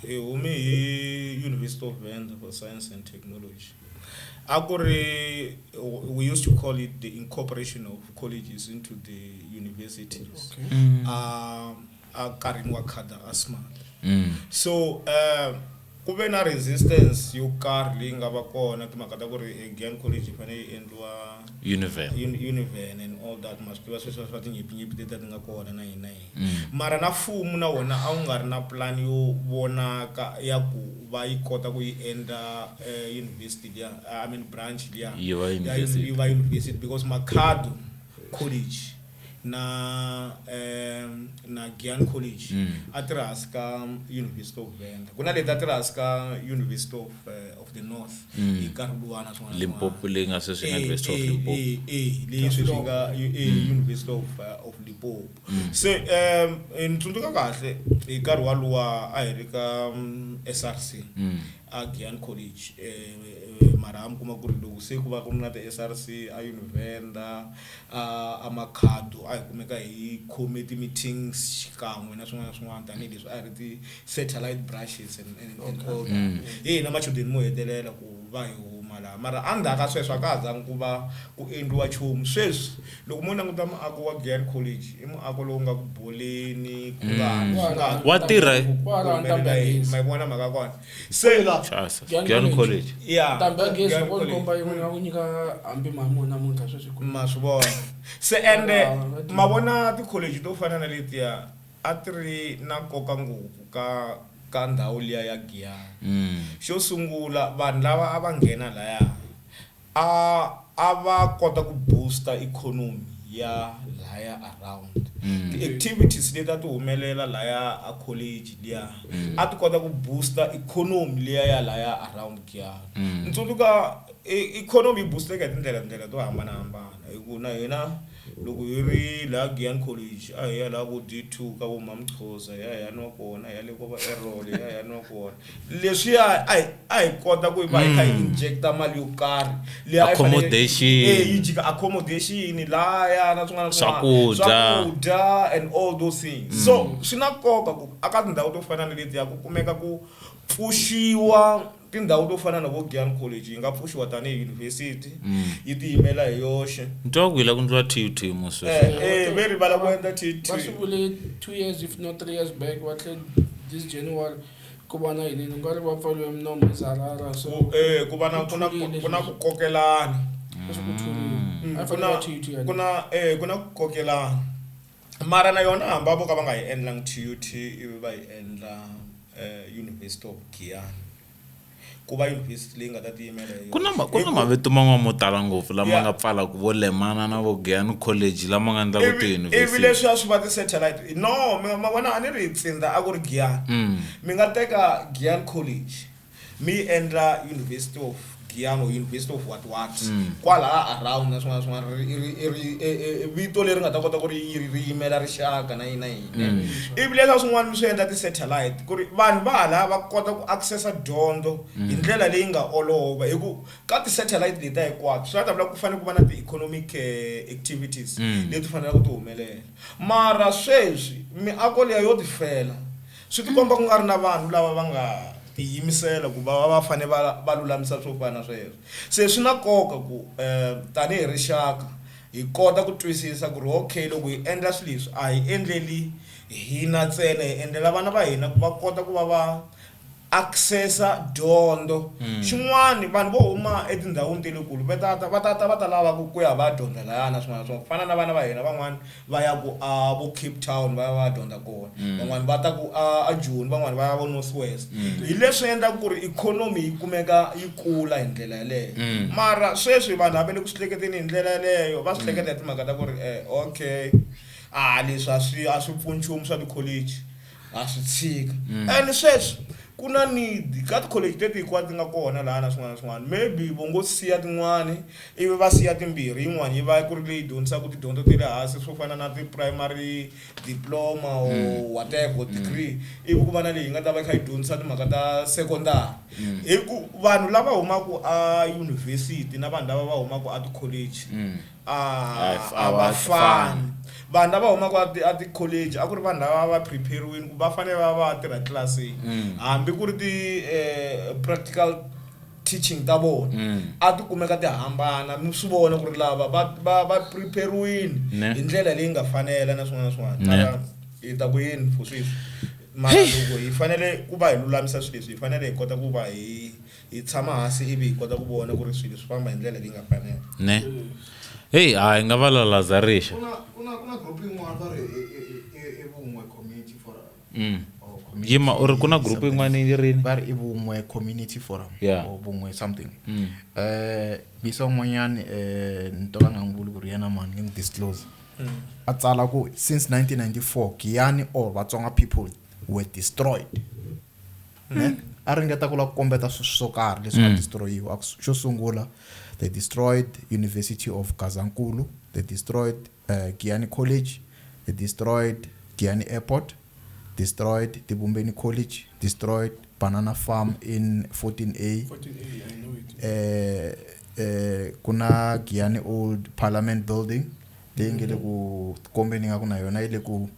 hi humi hi University of Venda for Science and Technology. Akuri, we used to call it the incorporation of colleges into the universities. Karin wa Kada Asmal. So Ku ve na resistance yo karhi leyi nga va kona timhaka ta ku ri Giyani College yi fanele yi endliwa Univen. Univen and all that, ma swi tiva sweswiya swa tinyimpinyimpi letiya ti nga kona na yini na yini. Mara na mfumo na wona a wu nga ri na plan yo vonaka ya ku va yi kota ku yi endla university liya, I mean branch liya Yi va ya university. yi va university, because Makhado College na na Giyani College a ti ri hansi ka University of Venda. Ku na leti a ti ri hansi ka University of the North hi nkarhi luwa na swin'wana na Limpopo swin'wana. leyi nga sweswi nga University of Limpopo. Leyi sweswi yi nga University of Limpopo. Se ni tsundzuka kahle hi nkarhi waluwa a hi ri ka SRC a Giyani College, mara a mi kuma ku ri loko se ku va ku ri na ti-SRC a Univenda, a Makhado, a hi kumeka hi khome ti-meetings xikan'we na swin'wana na swin'wana, tanihileswi a hi ri ti-satellite branches and all that. Hi hina machudeni mo hetelela ku va hi huma laha, mara endzhaku ka sweswo a ka ha zangi ku va ku endliwa nchumu. Sweswi loko mo languta muako wa Giyani College i muako lowu nga ku boleni, ku nga ha swi nga ha Wa tirha? Kwala ntambi ya gezi. ma yi vona mhaka ya kona. Se Chasa. Giyani Giyani College. College. ya Ntambi ya gezi Giyani loko ni College. komba yin'wana ya ku nyika hambi mali muni namuntlha sweswi ku. Ma swi vona. Se ende Ah, ma vona tikholeji to fana na letiya a ti ri na nkoka ngopfu ka ndhawu liya ya Giyani. Xo sungula vanhu lava a va nghena laya a va kota ku booster economy ya laya around. Ti-activities leti a ti humelela laya a college liya a ti kota ku booster economy liya ya laya around Giyani. Ni tsundzuka economy yi boosteka hi tindlela to hambanahambana, hi ku na hina loko hi ri laha Giyani College a hi ya laha vo D2 ka vo Mamchoza, hi ya hi ya nwa kona, hi ya le ko va Errol, hi ya hi ya nwa kona. Leswiya a hi kota ku va hi kha hi injecta mali yo karhi liya a yi fanele- Accommodation. Yi jika accommodation laya na swin'wana na swin'wana. Swakudya. Swakudya and all those things. So swi na nkoka ku aka tindhawu to fana na letiya ku kumeka ku pfuxiwa tindhawu to fana na vo Giyani College yi nga pfuxiwa tanihi university, yi tiyimela hi yoxe. Ni twa ku yi lava ku endliwa TUT mo sweswi. Ve rivala ku endla TUT. Va swi vule 2 years if not 3 years back, va tlhe this January ku va na yini, ni nga ri va pfaliwe minomo hi Zarara, so Ku va na, ku na, Ku ku na ku kokelana. Leswi ku thuliwe. A yi Ku fanele na va TUT yani. ku na ku na ku kokelana. Mara na yona hambi vo ka va nga yi endlangi TUT ivi va yi endla University of Giyani, ku va university leyi nga ta tiyimela hi Ku na yoxe. ku na mavito man'wana mo tala ngopfu lama Yeah. nga pfalaka vo Lemana na vo Giyani College lama nga endlaka Ivi ti-university. leswiya swi va ti-satellite. No, mi ma vona a ni ri hi Tsinda a ku ri Giyani. Mi nga teka Giyani College mi yi endla University of Giyani or University of what what kwalaya around na swin'wana na swin'wana, vito leri nga ta kota ku ri ri yimela rixaka na yini na yini. Ivi leswiya swin'wana mi swi endla ti-satellite ku ri vanhu va hala va kota ku access-a dyondzo hi ndlela leyi nga olova, hi ku ka ti-satellite letiya hinkwato swi ta vula ku fanele ku va na ti-economic activities leti faneleke ku ti humelela. Mara sweswi miako liya yo tifela, swi tikomba ku nga ri na vanhu lava va nga tiyimisela ku va va fanele va lulamisa swo fana na sweswo. Se swi na nkoka ku tanihi rixaka hi kota ku twisisa ku ri okay, loko hi endla swilo leswi a hi endleli hina ntsena, hi endlela vana va hina ku va kota ku va va accessa dyondzo. Xin'wani vanhu vo huma etindhawini ta le kule va ta ta, va ta ta va ta lava ku ya va ya dyondza laya na swin'wana na swin'wana, ku fana na vana va hina van'wani va ya ku a vo Cape Town va ya va ya dyondza kona, van'wani va ta ku a Joni, van'wani va ya vo North West. Hi leswi endlaka ku ri ikhonomi yi kumeka yi kula hi ndlela yaleyo. Mara sweswi vanhu a va le ku swi hleketeni hi ndlela yaleyo, va swi hleketa hi timhaka ta ku ri okay, leswi a swi pfuni nchumu swa ti-college, a swi tshika. And sweswi ku na need ka ti-college leti hinkwato ti nga kona laha na swin'wana na swin'wana, maybe vo ngo siya tin'wani ivi va siya timbirhi, yin'wana yi va ku ri leyi dyondzisaka tidyondzo ta le hansi swo fana na ti-primary diploma or whatever degree, ivi ku va na leyi yi nga ta va yi kha yi dyondzisa timhaka ta secondary. Hi ku vanhu lava humaka a university na vanhu lava va humaka a ti-college a va fani. Vanhu lava humaka a ti-college a ku ri vanhu lava va prepare-iwini ku va fanele va va tirha tlilasini, hambi ku ri ti practical teaching ta vona a ti kumeka ti hambana, mi swi vona ku ri lava va prepare-iwini hi ndlela leyi nga fanela na swin'wana na swin'wana. Mara hi ta ku yini for sweswi? Mara loko hi fanele ku va hi lulamisa swilo leswi, hi fanele hi kota ku va hi tshama hansi ivi hi kota ku vona ku ri swilo swi famba hi ndlela leyi nga fanela. Ne. Hey, a hi nga va la Lazarisha. Ku na group yin'wana va ri i Vun'we Community Forum. Or community Yima u ri ku na group something. yin'wana yi rini? Va ri i Vun'we Community Forum. Or Vun'we something. Bisa un'wanyani, ni to ka nga n'wi vuli ku ri yena mani, nge n'wi disclose. A tsala ku since 1994 Giyani or Vatsonga people were destroyed. Ne? A ringeta ku lava ku kombeta swilo swo karhi leswi nga destroyiwa. Xo sungula, they destroyed University of Gazankulu, they destroyed Giyani College, they destroyed Giyani Airport, destroyed Tibumbeni College, destroyed Banana Farm in 14A. 14A, I know it. Kuna Giyani Old Parliament Building leyi nge le ku kombeni nga ku na yona yi le ku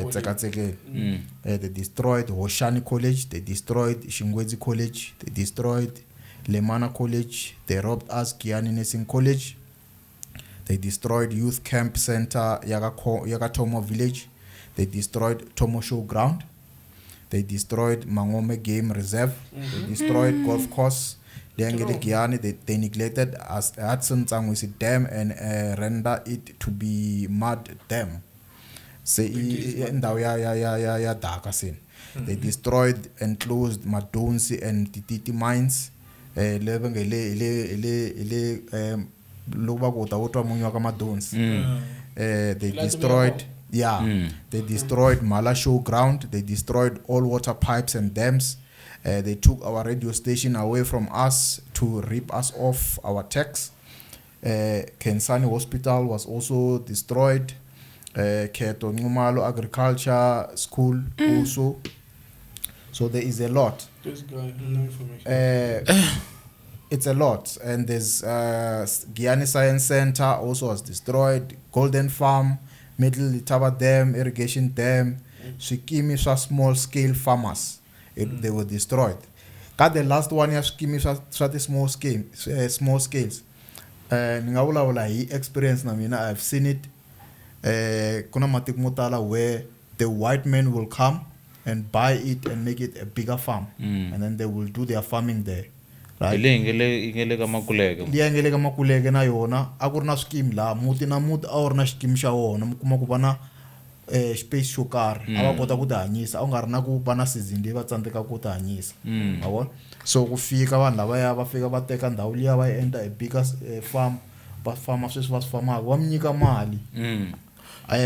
tsekatsekeni. They destroyed Hoshani College, they destroyed Shingwedzi College, they destroyed Lemana College, they robbed us Giyani Nursing College, they destroyed Youth Camp Center yaka Tomo Village, they destroyed Tomo Show Ground, they destroyed Mangome Game Reserve, they destroyed golf course leyi nge le Giyani, they neglected as Hudson Tsangwisi Dam and render it to be mud dam. Se i ndhawu ya daka se. They destroyed and closed Madonsi and Tititi mines, le va nge le loko va ku ta wo twa munyu wa ka Madonsi. They La destroyed Tumela. Yeah, they destroyed Mala Show Ground, they destroyed all water pipes and dams. They took our radio station away from us to rip us off our tax. Kensani Hospital was also destroyed. Keto Nxumalo Agriculture School also. So there is a lot. This guy, no information. It's a lot. And there's Giyani Science Center also was destroyed. Golden Farm, Middle Letaba Dam, Irrigation Dam, Swikimi swa small scale farmers. They were destroyed. Ka the last one ya swikimi swa ti small scale, small scales. Ni nga vulavula hi experience na mina, I've seen it. Kuna matiko mo tala where the white men will come and buy it and make it a bigger farm. And then they will do their farming there. Hi Right? leyi yi nge le ka Makuleke. Liya nge le ka Makuleke na yona a ku ri na swikimi laha muti na muti a wu ri na xikimi xa wona, mi kuma ku va na space xo karhi a va kota ku tihanyisa, a ku nga ri na ku va na season leyi va tsandzekaka ku tihanyisa. Ma vona? So ku fika vanhu lavaya va fika va teka ndhawu liya va yi endla a bigger farm, va farma sweswi va swi farmaka, va mi nyika mali.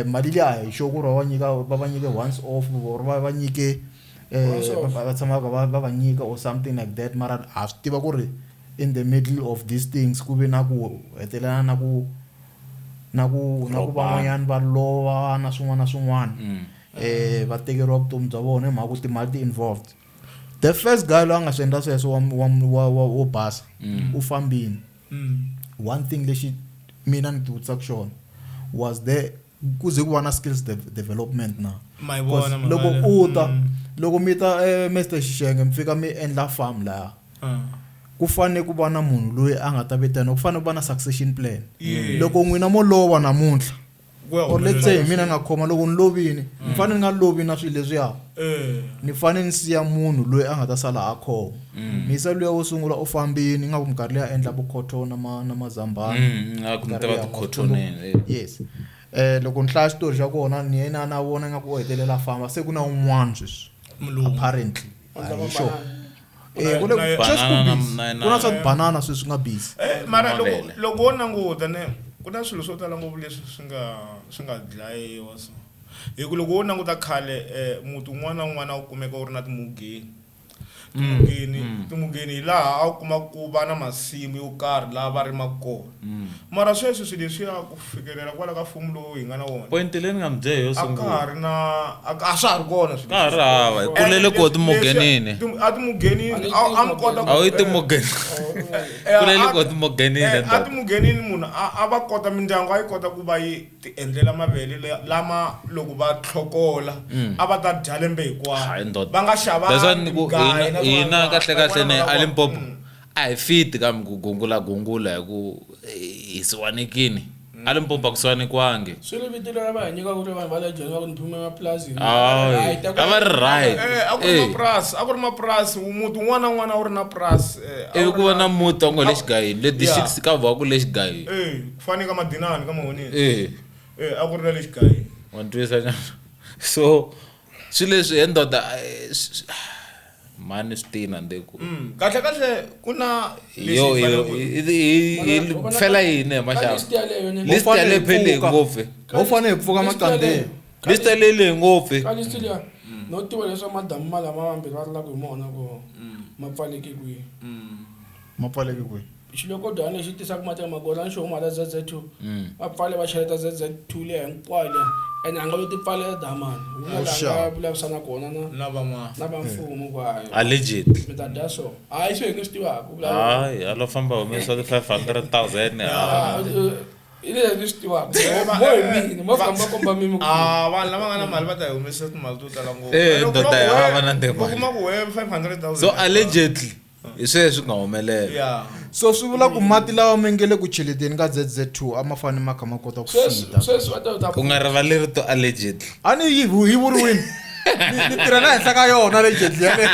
Mali liya a hi sure ku ri va nyike once off or va nyike, Once off. va tshama va nyika or something like that, mara ha swi tiva ku ri in the middle of these things ku ve na ku hetelela na ku van'wanyana va lova na swin'wana na swin'wana. Va tekeriwa vutomi bya vona hi mhaka ku timali ti involved. The first guy loyi a nga swi endla sweswo wo basa u fambini. One thing lexi mina ni ti vutisaka xona was there ku ze ku va na skills development na? Ma yi vona Because mhaka loko leyo. u ta, loko mi ta, Mr Xixenge, mi fika mi endla farm laha, ku fanele ku va na munhu loyi a nga ta vitana, ku fanele ku va na succession plan. Loko n'wina mo lova namuntlha, Ku ya or let's say humelela. mina nga khoma, loko ni lovini, ni fanele ni nga lovi na swilo leswiya. Ni fanele ni siya munhu loyi a nga ta sala a khoma. Misa luya wo sungula u fambini, ingaku minkarhi leyi a endla vo cotton na mazambani. A ku mi Minkarhi tiva liya, ti-cotton-ini, eh. Yes. Loko ni hlaya xitori xa kona, ni yena na vona ingaku u hetelela a famba, se ku na un'wana sweswi. Mulungu. Apparently. Endla A hi sure. mabanana. Ku le Na- sweswi ku Banana busy. Ku na swa tibanana sweswi nga busy. Mara Mavele. loko wo languta ne, ku na swilo swo tala ngopfu leswi swi nga dlayiwa so. Hi ku loko wo languta khale, muti wun'wana na wun'wana a wu kumeka wu ri na timugeni. Timugeni hi laha a wu kuma ku va na masimu yo karhi laha va rimaka kona. Mara sweswi swilo leswiya ku fikelela kwala ka mfumo lowu hi nga na wona. Point leyi ni nga mi byela yo A ka ha sungula. ri na, a swa ha ri kona swilo Ka ha ri hava, hi kulele koho timugenini. A timugenini, a mi kota ku A wu yi timugeni. Kulele koho timugenini, A ndoda. timugenini munhu a va kota mindyangu a yi kota ku va yi ti endlela mavele lama loko va tlhokola a va ta dya lembe hinkwaro. Hayi, ndoda. Va nga xavanga That's why ni ku mugayo na hina swin'wana kahle kahle ne van'wana a va- Limpopo a hi fiti kambe ku gungula gungula hi ku hi siwanekini. A Limpopo kusuhani kwangi. Swi ri vito leri va hi nyikaka ku ri vanhu va le Joni va ku ni phuma emapurasini. Hayi, a va ri right. A ku ri mapurasi, a ku ri mapurasi, muti wun'wana na wun'wana a wu ri na purasi. A Ivi wu ku ri va na muti wa ngo le xigayini, le districts ka va ku le xigayini. Ku fana ka Madinani ka Mahoneni. A ku ri na le xigayini. Wa ni twisa nyana? So swi leswi he ndoda, mhani swi tina nde ku. Kahle kahle ku na lexi Yo, hi yo, faneleke ku- hi fela yini he maxava? List yaleyo ne? List yaleyo phela leyi ngopfu. Ho fanele hi pfuka List maqandeni. yaleyo. List yaleyo leyi ngopfu. Ka list liya, no tiva leswaku madamu malama mambirhi va rilaka hi mona ku ma pfaleke kwihi. Ma pfaleke kwihi? Xilokodwana lexi tisaka mati ya magorani xo huma la ZZ2. Va pfale va cheleta ZZ2 liya hinkwayo liya. Ene a nga lo ti pfalela damani. Wu na laha a nga vulavurisana kona na Na van'wana. na va mfumo ku hayi. Allegedly. Mi ta dya so. Hayi swi hi nge swi tivaka ku vulavula. Hayi, a lo famba humesa ti 500,000. Ah, i leswi ni swi tivaka. Mo hi mina, mo fika mo komba mimi ku- Vanhu lava nga na mali va ta yi humesa timali to tala ngopfu. Loko Ndoda va ya ku hava na ndema. u kuma ku we 500,000. So allegedly, hi sweswi nga humelela. Yeah. So swi vula ku mati lawa ma nge le ku cheleteni ka ZZ2 a ma fanele ma kha ma kota ku Sweswi, fida. sweswi va ta ta U nga rivali rito allegedly. A ni yi yi vuriwini? Ni tirha na henhla ka yona allegedly yaleyo.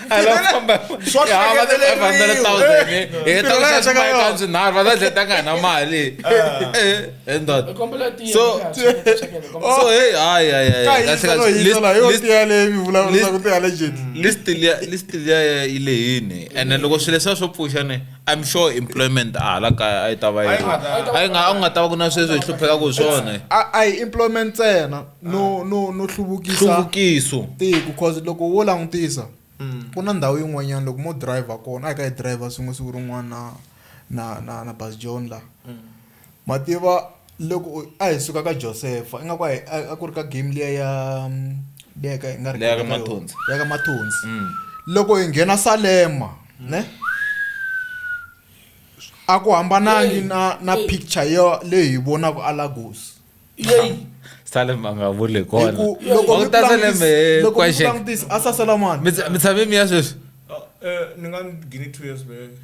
A lo famba. Swa Ya, va ta hleketeleriwa. 500,000. Hi ta Tirha na ku henhla ka xava yona. swinharhu, va ta tlhela ta nga ha na mali. Ndoda. Hi kombela tiya, So, so hey, hayi, hayi, hayi. Ka Kahle, yisa kahle. no yisa la, yo tiya leyi mi vulavulaka list- ti allegedly. List liya, list liya yi lehini. Ene loko swilo leswiya swo pfuxa ni, I'm sure employment a hala kaya a yi ta va yi A yi nga ta- a yi nga, a ku nga ta va ku na sweswo hi hluphekaka hi swona. A hi employment ntsena, no, no, no hluvukisa Nhluvukiso. tiko, cause loko wo langutisa, ku na ndhawu yin'wanyana loko mo driver kona, a hi ka hi driver swin'we siku rin'wana na Bus John la. Mativa loko a hi suka ka Joseph, ingaku a ku ri ka game liya ya, liya ka hi nga ri Liya ka ka yona. Mathonsi. Ya ka Mathonsi. Loko hi nghena Salema, ne? A ku hambanangi na picture ya leyi hi vonaka a Lagos. Yeyi. Salem a nga vuli Hi kona. ku loko Wa mi ku ta ku Salem, langutisa, loko mi ku question. langutisa, a sasela mani. Mi tshame mi ya sweswi? Ni nga gini 2 years back.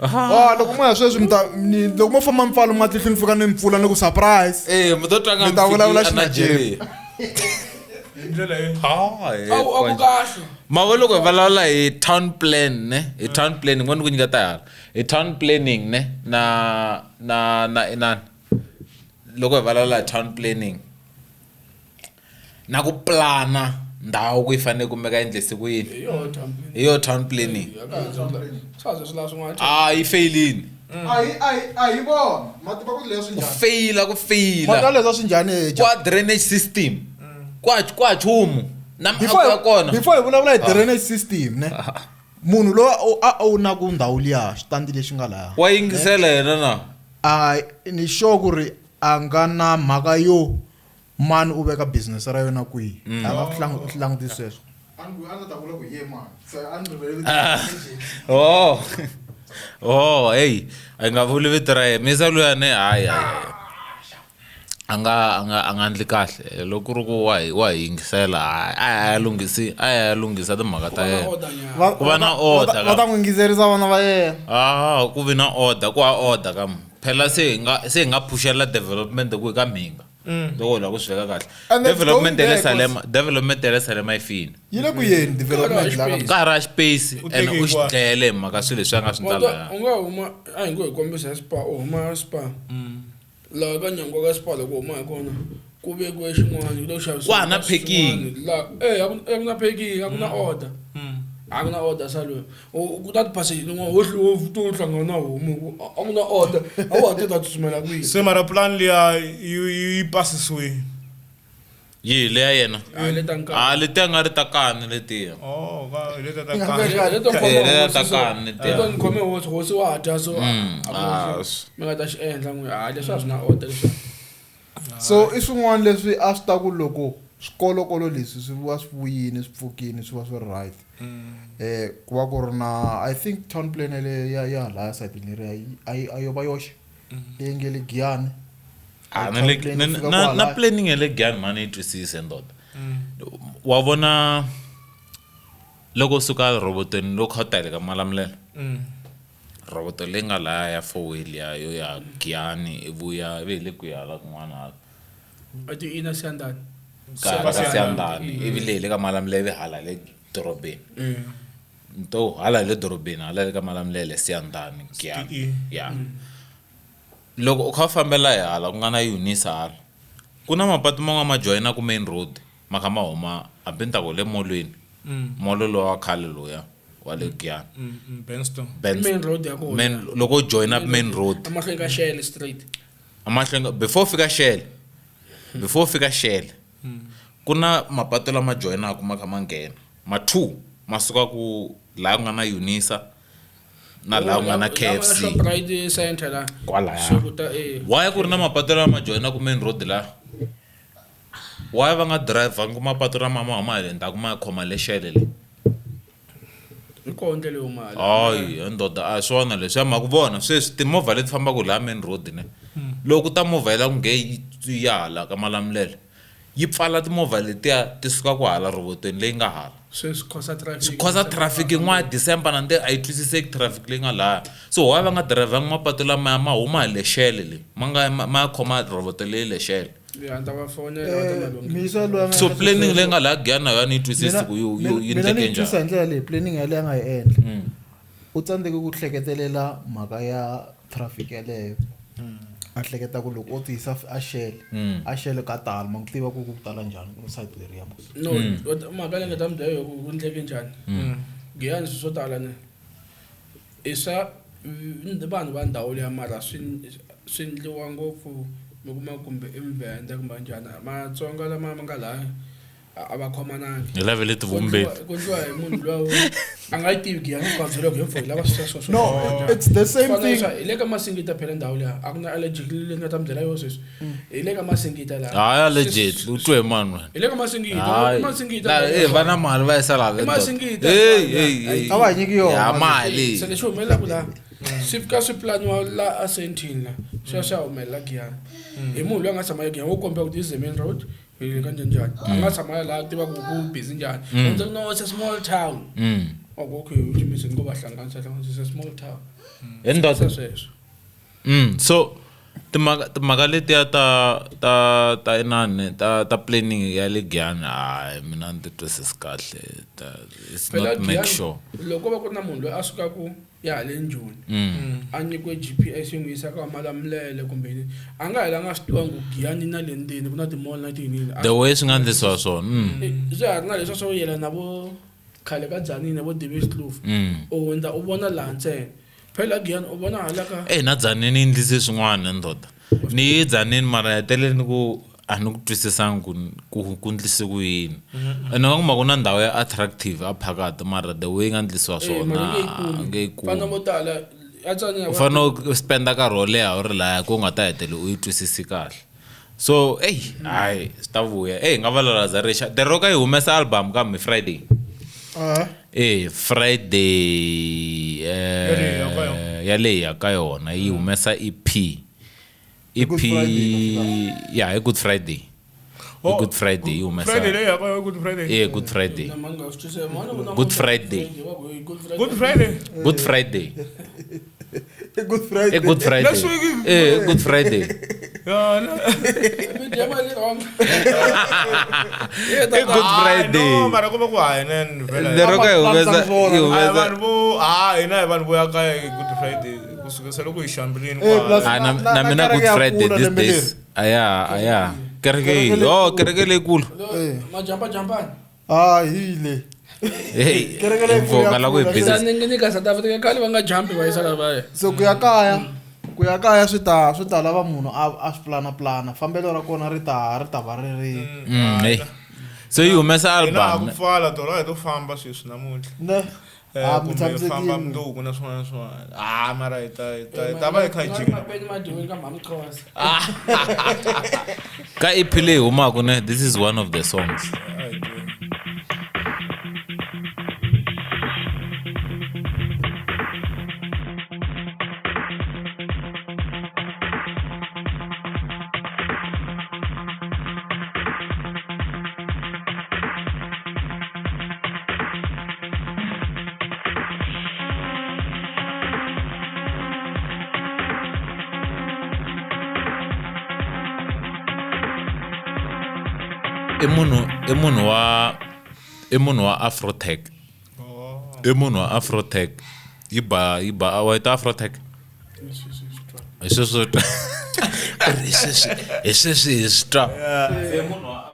Loko mo ya sweswi mi ta, ni, loko mo famba mi pfala matihlweni mi fika ni mi pfula ni ku surprise. Mi to twa nga Mi ta mi vulavula fiki a Xinigeria. Nigeria. Hi ndlela leyi. Hayi, A ku, a ku kahle. Mavo loko hi vulavula hi town plan ne, hi town planning, n'wana ku nyika ta hala. Hi town planning ne, na, na, na inani. Loko hi vulavula hi town planning na ku plana ndhawu ku yi fanele kumeka yi endlise ku yini. Hi yona town planning. Hi yona town planning. Ya ka ha swi swa ha swi lava swin'wana. A yi failini. A hi, a hi, a hi vona. Mativa ku leswi Ku njhani? faila, ku faila. Mativa leswi swi njhani, Eja? Kwa drainage system. Kwa, kwa nchumu. Na miako Before ya kona. before hi vulavula hi drainage system ne. Munhu loyi a owunaka ndhawu liya, xitandi lexi nga laha. Wa yingisela yena na? A ni sure ku ri a nga na mhaka yo mani u veka business ra yona kwihi. A nga swi langutisi sweswo. A ni ta vula ku ye mani. Se a ni rivele Oh. Oh, hey, a nga vuli vito ra yena. Misa luya ne, hayi, hayi, hayi. A nga endli kahle. Loko ku ri ku wa hi yingisela, hayi, a ya lunghisi, a ya lunghisa timhaka ta Ku va na yena. order nyana. Ku va na order Va ta n'wi yingiserisa vana va yena. Ah, ku vi na order, ku ha order ka Phela se hi nga phuxela development ku hi ka mhinga. Loko u lava ku swi veka kahle. And then Development going ya le there, Salema, development ya le Salema yi fini. Yi le ku yeni development la ka Ka ha ri space U and teke u xi hinkwayo. dlele hi mhaka swilo leswi a nga swi Wa ndla ta- laya. u nga huma, a hi ngo hi kombisa hi spa, u huma spa. Laha ka nyangwa ka spa loko u huma hi kona, ku vekiwe xin'wana, ku le ku xavisiwa Ku hava na swin'wana. packing. La, a ku na packing, a ku na order. A ku na order salweni. Ku ta ti-passage tin'wana, wo to hlangana na homu, a ku na order. A wa ha ti ta tsutsumela kwihi? Se mara plan liya yi pasisiwile. Yihi leya yena? A le ta nkarhi. Ah, letiya nga ri ta kani letiya. Oh, va hi leta ta Nga kahle. veka- Leto khoma Eh, leta ta hosi, so- kani letiya. leto ni khome hosi, hosi wa ha dya, so a ku na mi nga ta xi endla n'we. Hayi, leswi a swi na order leswi. So i swin'wana leswi a swi ta ku loko swikolokolo leswi swi va swi vuyini, swi pfukini, swi va swi ri right. Ku va ku ri na, I think town plan yaleyo ya halaya sayitini leriya, a yo va yoxe. Leyi nge le Giyani. Ah, Town na le- plan na- yi fika na- na kwalaya. planning ya le Giyani mhani yi twisise ndoda. Wa vona loko u suka robotweni loko kha u ta le ka Malamulele. Roboto leyi nga laya ya four wheel ya yo ya Giyani ivuya ivi hi le kwihi hala kun'wana hala. A ti ina Siyandhani. Ka Siyandhani ivi leyi le ka Malamulele ivi hala le dorobeni. Nto hala le dorobeni hala le ka Malamulele Siyandhani Giyani. Ya. Loko u kha u fambela hi hala ku nga na Unisa hala ku na mapatu man'wana ma joyina ku main road ma kha ma huma hambi ni ta ku le molweni. Molo lowa wa khale lowuya wa le Giyani. Benston. Main road ya kona. Main loko u joyina main road. Emahlweni ka Shell Street. Amahlweni before fika Shell. Before fika Shell. Ku na mapatu lama joyinaka ma kha ma nghena. Ma 2 ma suka ku laha ku nga na Unisa na laha ku nga na KFC. Shoprite Center la. Kwalaya. Why ku ri na mapatu lama joyinaka main road la? Why va nga drive-angi mapatu lama ma huma hi le ndzhaku ma ya khoma le Shell le? Hi koho ndlela yo mali. Hayi, ndoda a swona leswi ya mhaka vona sweswi timovha leti fambaka laha main road ne. Loko ta movha yi lava ku nge yi ya hala ka Malamulele yi pfala timovha letiya ti suka ku hala robotweni leyi nga hala. Sweswi cause traffic. Swi cause traffic yin'wana December na nde a yi twisiseki traffic leyi nga laha. So why va nga drive-angi mapatu lamaya ma huma hi le Shell le ma nga ma khoma roboto leyi le Shell. Ya ta va fonela va ta ma lunghisa. So planning leyi nga laha Giyani na yona yi twisisi ku yi mina ni endleke yi twisisa njhani. hi ndlela leyi planning yaleyo a nga yi endla. U tsandzeke ku hleketelela mhaka ya traffic yaleyo. A hleketa ku loko o ti yisa a Shell, a Shell ka tala ma ku tiva ku ku tala njhani ku side leriya mos. No, mhaka leyi nga ta mi byela yo ku endleke njhani. Giyani swilo swo tala ne. I swa vanhu va ndhawu liya mara swi endliwa ngopfu mi kuma kumbe i muvhenda kumbe njhani Matsonga lama ma nga laha a va khomanangi. Hi lave le tivumbeni. Ku endliwa hi munhu luya a nga yi tivi Giyani ku byela ku hi mfo hi lava sweswo sweswo. No, it's the same thing. Hi le ka Masingita phela ndhawu liya a ku na allergic leyi nga ta mi byela yo sweswi. Hi le ka Masingita laha. Hayi allergic u twe mani wena. Hi le ka Masingita, Masingita. Va na mali va yisa laha. I Masingita. Hey. A va hi nyiki yona. Ya mali. Se lexi humelelaka laha swi fika swi planiwa la a Sandton la swi ya swi ya humelela Giyani. Hi munhu loyi a nga tshama eGiyani wo kombela ku this is the main road hi ka njhani njhani. A nga tshama laha a tivaka ku busy njhani. U no it's a small town. Okay, which means ngo va hlanganisa hlanganisa it's a small town. Hi ndoda. Sweswo. So timhaka letiya ta inani ta planning ya le Giyani hayi mina ni ti twisisi kahle. It's not make sure. Loko va ku ri na munhu loyi a sukaka ya le Njhoni a nyikiwe GPS yi n'wi yisa ka Malamulele kumbe yini a nga helanga swi tiva ku Giyani na le ndzeni ku na ti-mall na tiyini. The way swi nga endlisiwa swona. Swa ha ri na leswiya swo yelana na vo khale ka Dzanini vo Diepskloof. U hundza u vona laha ntsena. Phela Giyani u vona hala ka Na Dzanini yi endlise swin'wana ndoda. Ni yi Dzanini mara heteleleni ku a ni ku twisisangi ku endlise ku yini. Ene va kuma ku na ndhawu ya attractive a phakathi mara the way yi nga endlisiwa swona a nge yi kumi. Vana vo tala a Tzaneen U fanele u spend-a nkarhi wo leha u ri laya ku u nga ta hetelela u yi twisisi kahle. So hayi swi ta vuya. Hi nga vulavula Zarisha. The Rock yi humesa album kambe Friday. Friday ya leyi ya ka yona yi humesa EP. EP ya hi Good Friday. Hi Good Friday yi humesa. Friday leyi ya ka yona Good Friday. Good Friday. Good Friday. Good Friday. Good Friday. Good Friday. Good Friday. Next week. Good Friday. Good Friday. No, mara ku va ku hayi nene vhela. The Rock yi humesa yi humesa. Vanhu vo ha hina hi vanhu vo ya kaya hi Good Friday ku sukela loko hi xambilini Na mina Good Friday these days. Aya. Kereke yi. Oh, kereke leyikulu. Majampa jampani. Ah, hi le. Hey, mvoka la ku hi business. Ni ka South Africa khale va nga jampi va yisa lavaya. So ku ya kaya swi ta lava munhu a swi plana fambelo ra kona ri ta va ri ri. So yi humesa album. Ku pfala tolo hi to famba sweswi namuntlha. Ne. Kumbe famba mundzuku na swin'wana na swin'wana. Mara hi ta va hi kha hi jika. Ka EP leyi humaka ne, this is one of the songs. I munhu i munhu wa i munhu wa Afrotech. I munhu wa Afrotech. Yi ba yi ba wa yi Afrotech. Hi sweswo hi sweswi hi sweswi hi swi twa. I munhu wa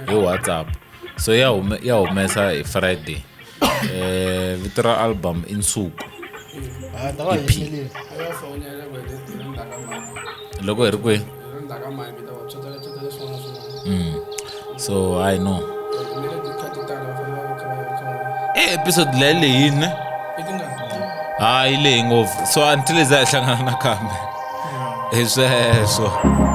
hi WhatsApp. So ya hume ya humesa hi Friday. Vito ra album i Nsuku. Ah, ta va EP. yimelile. Loko hi ri kwihi? So I know. Episode leyi lehini ne? Hayi lehi ngopfu. So until za hi hlangana nakambe. Hi sweswo.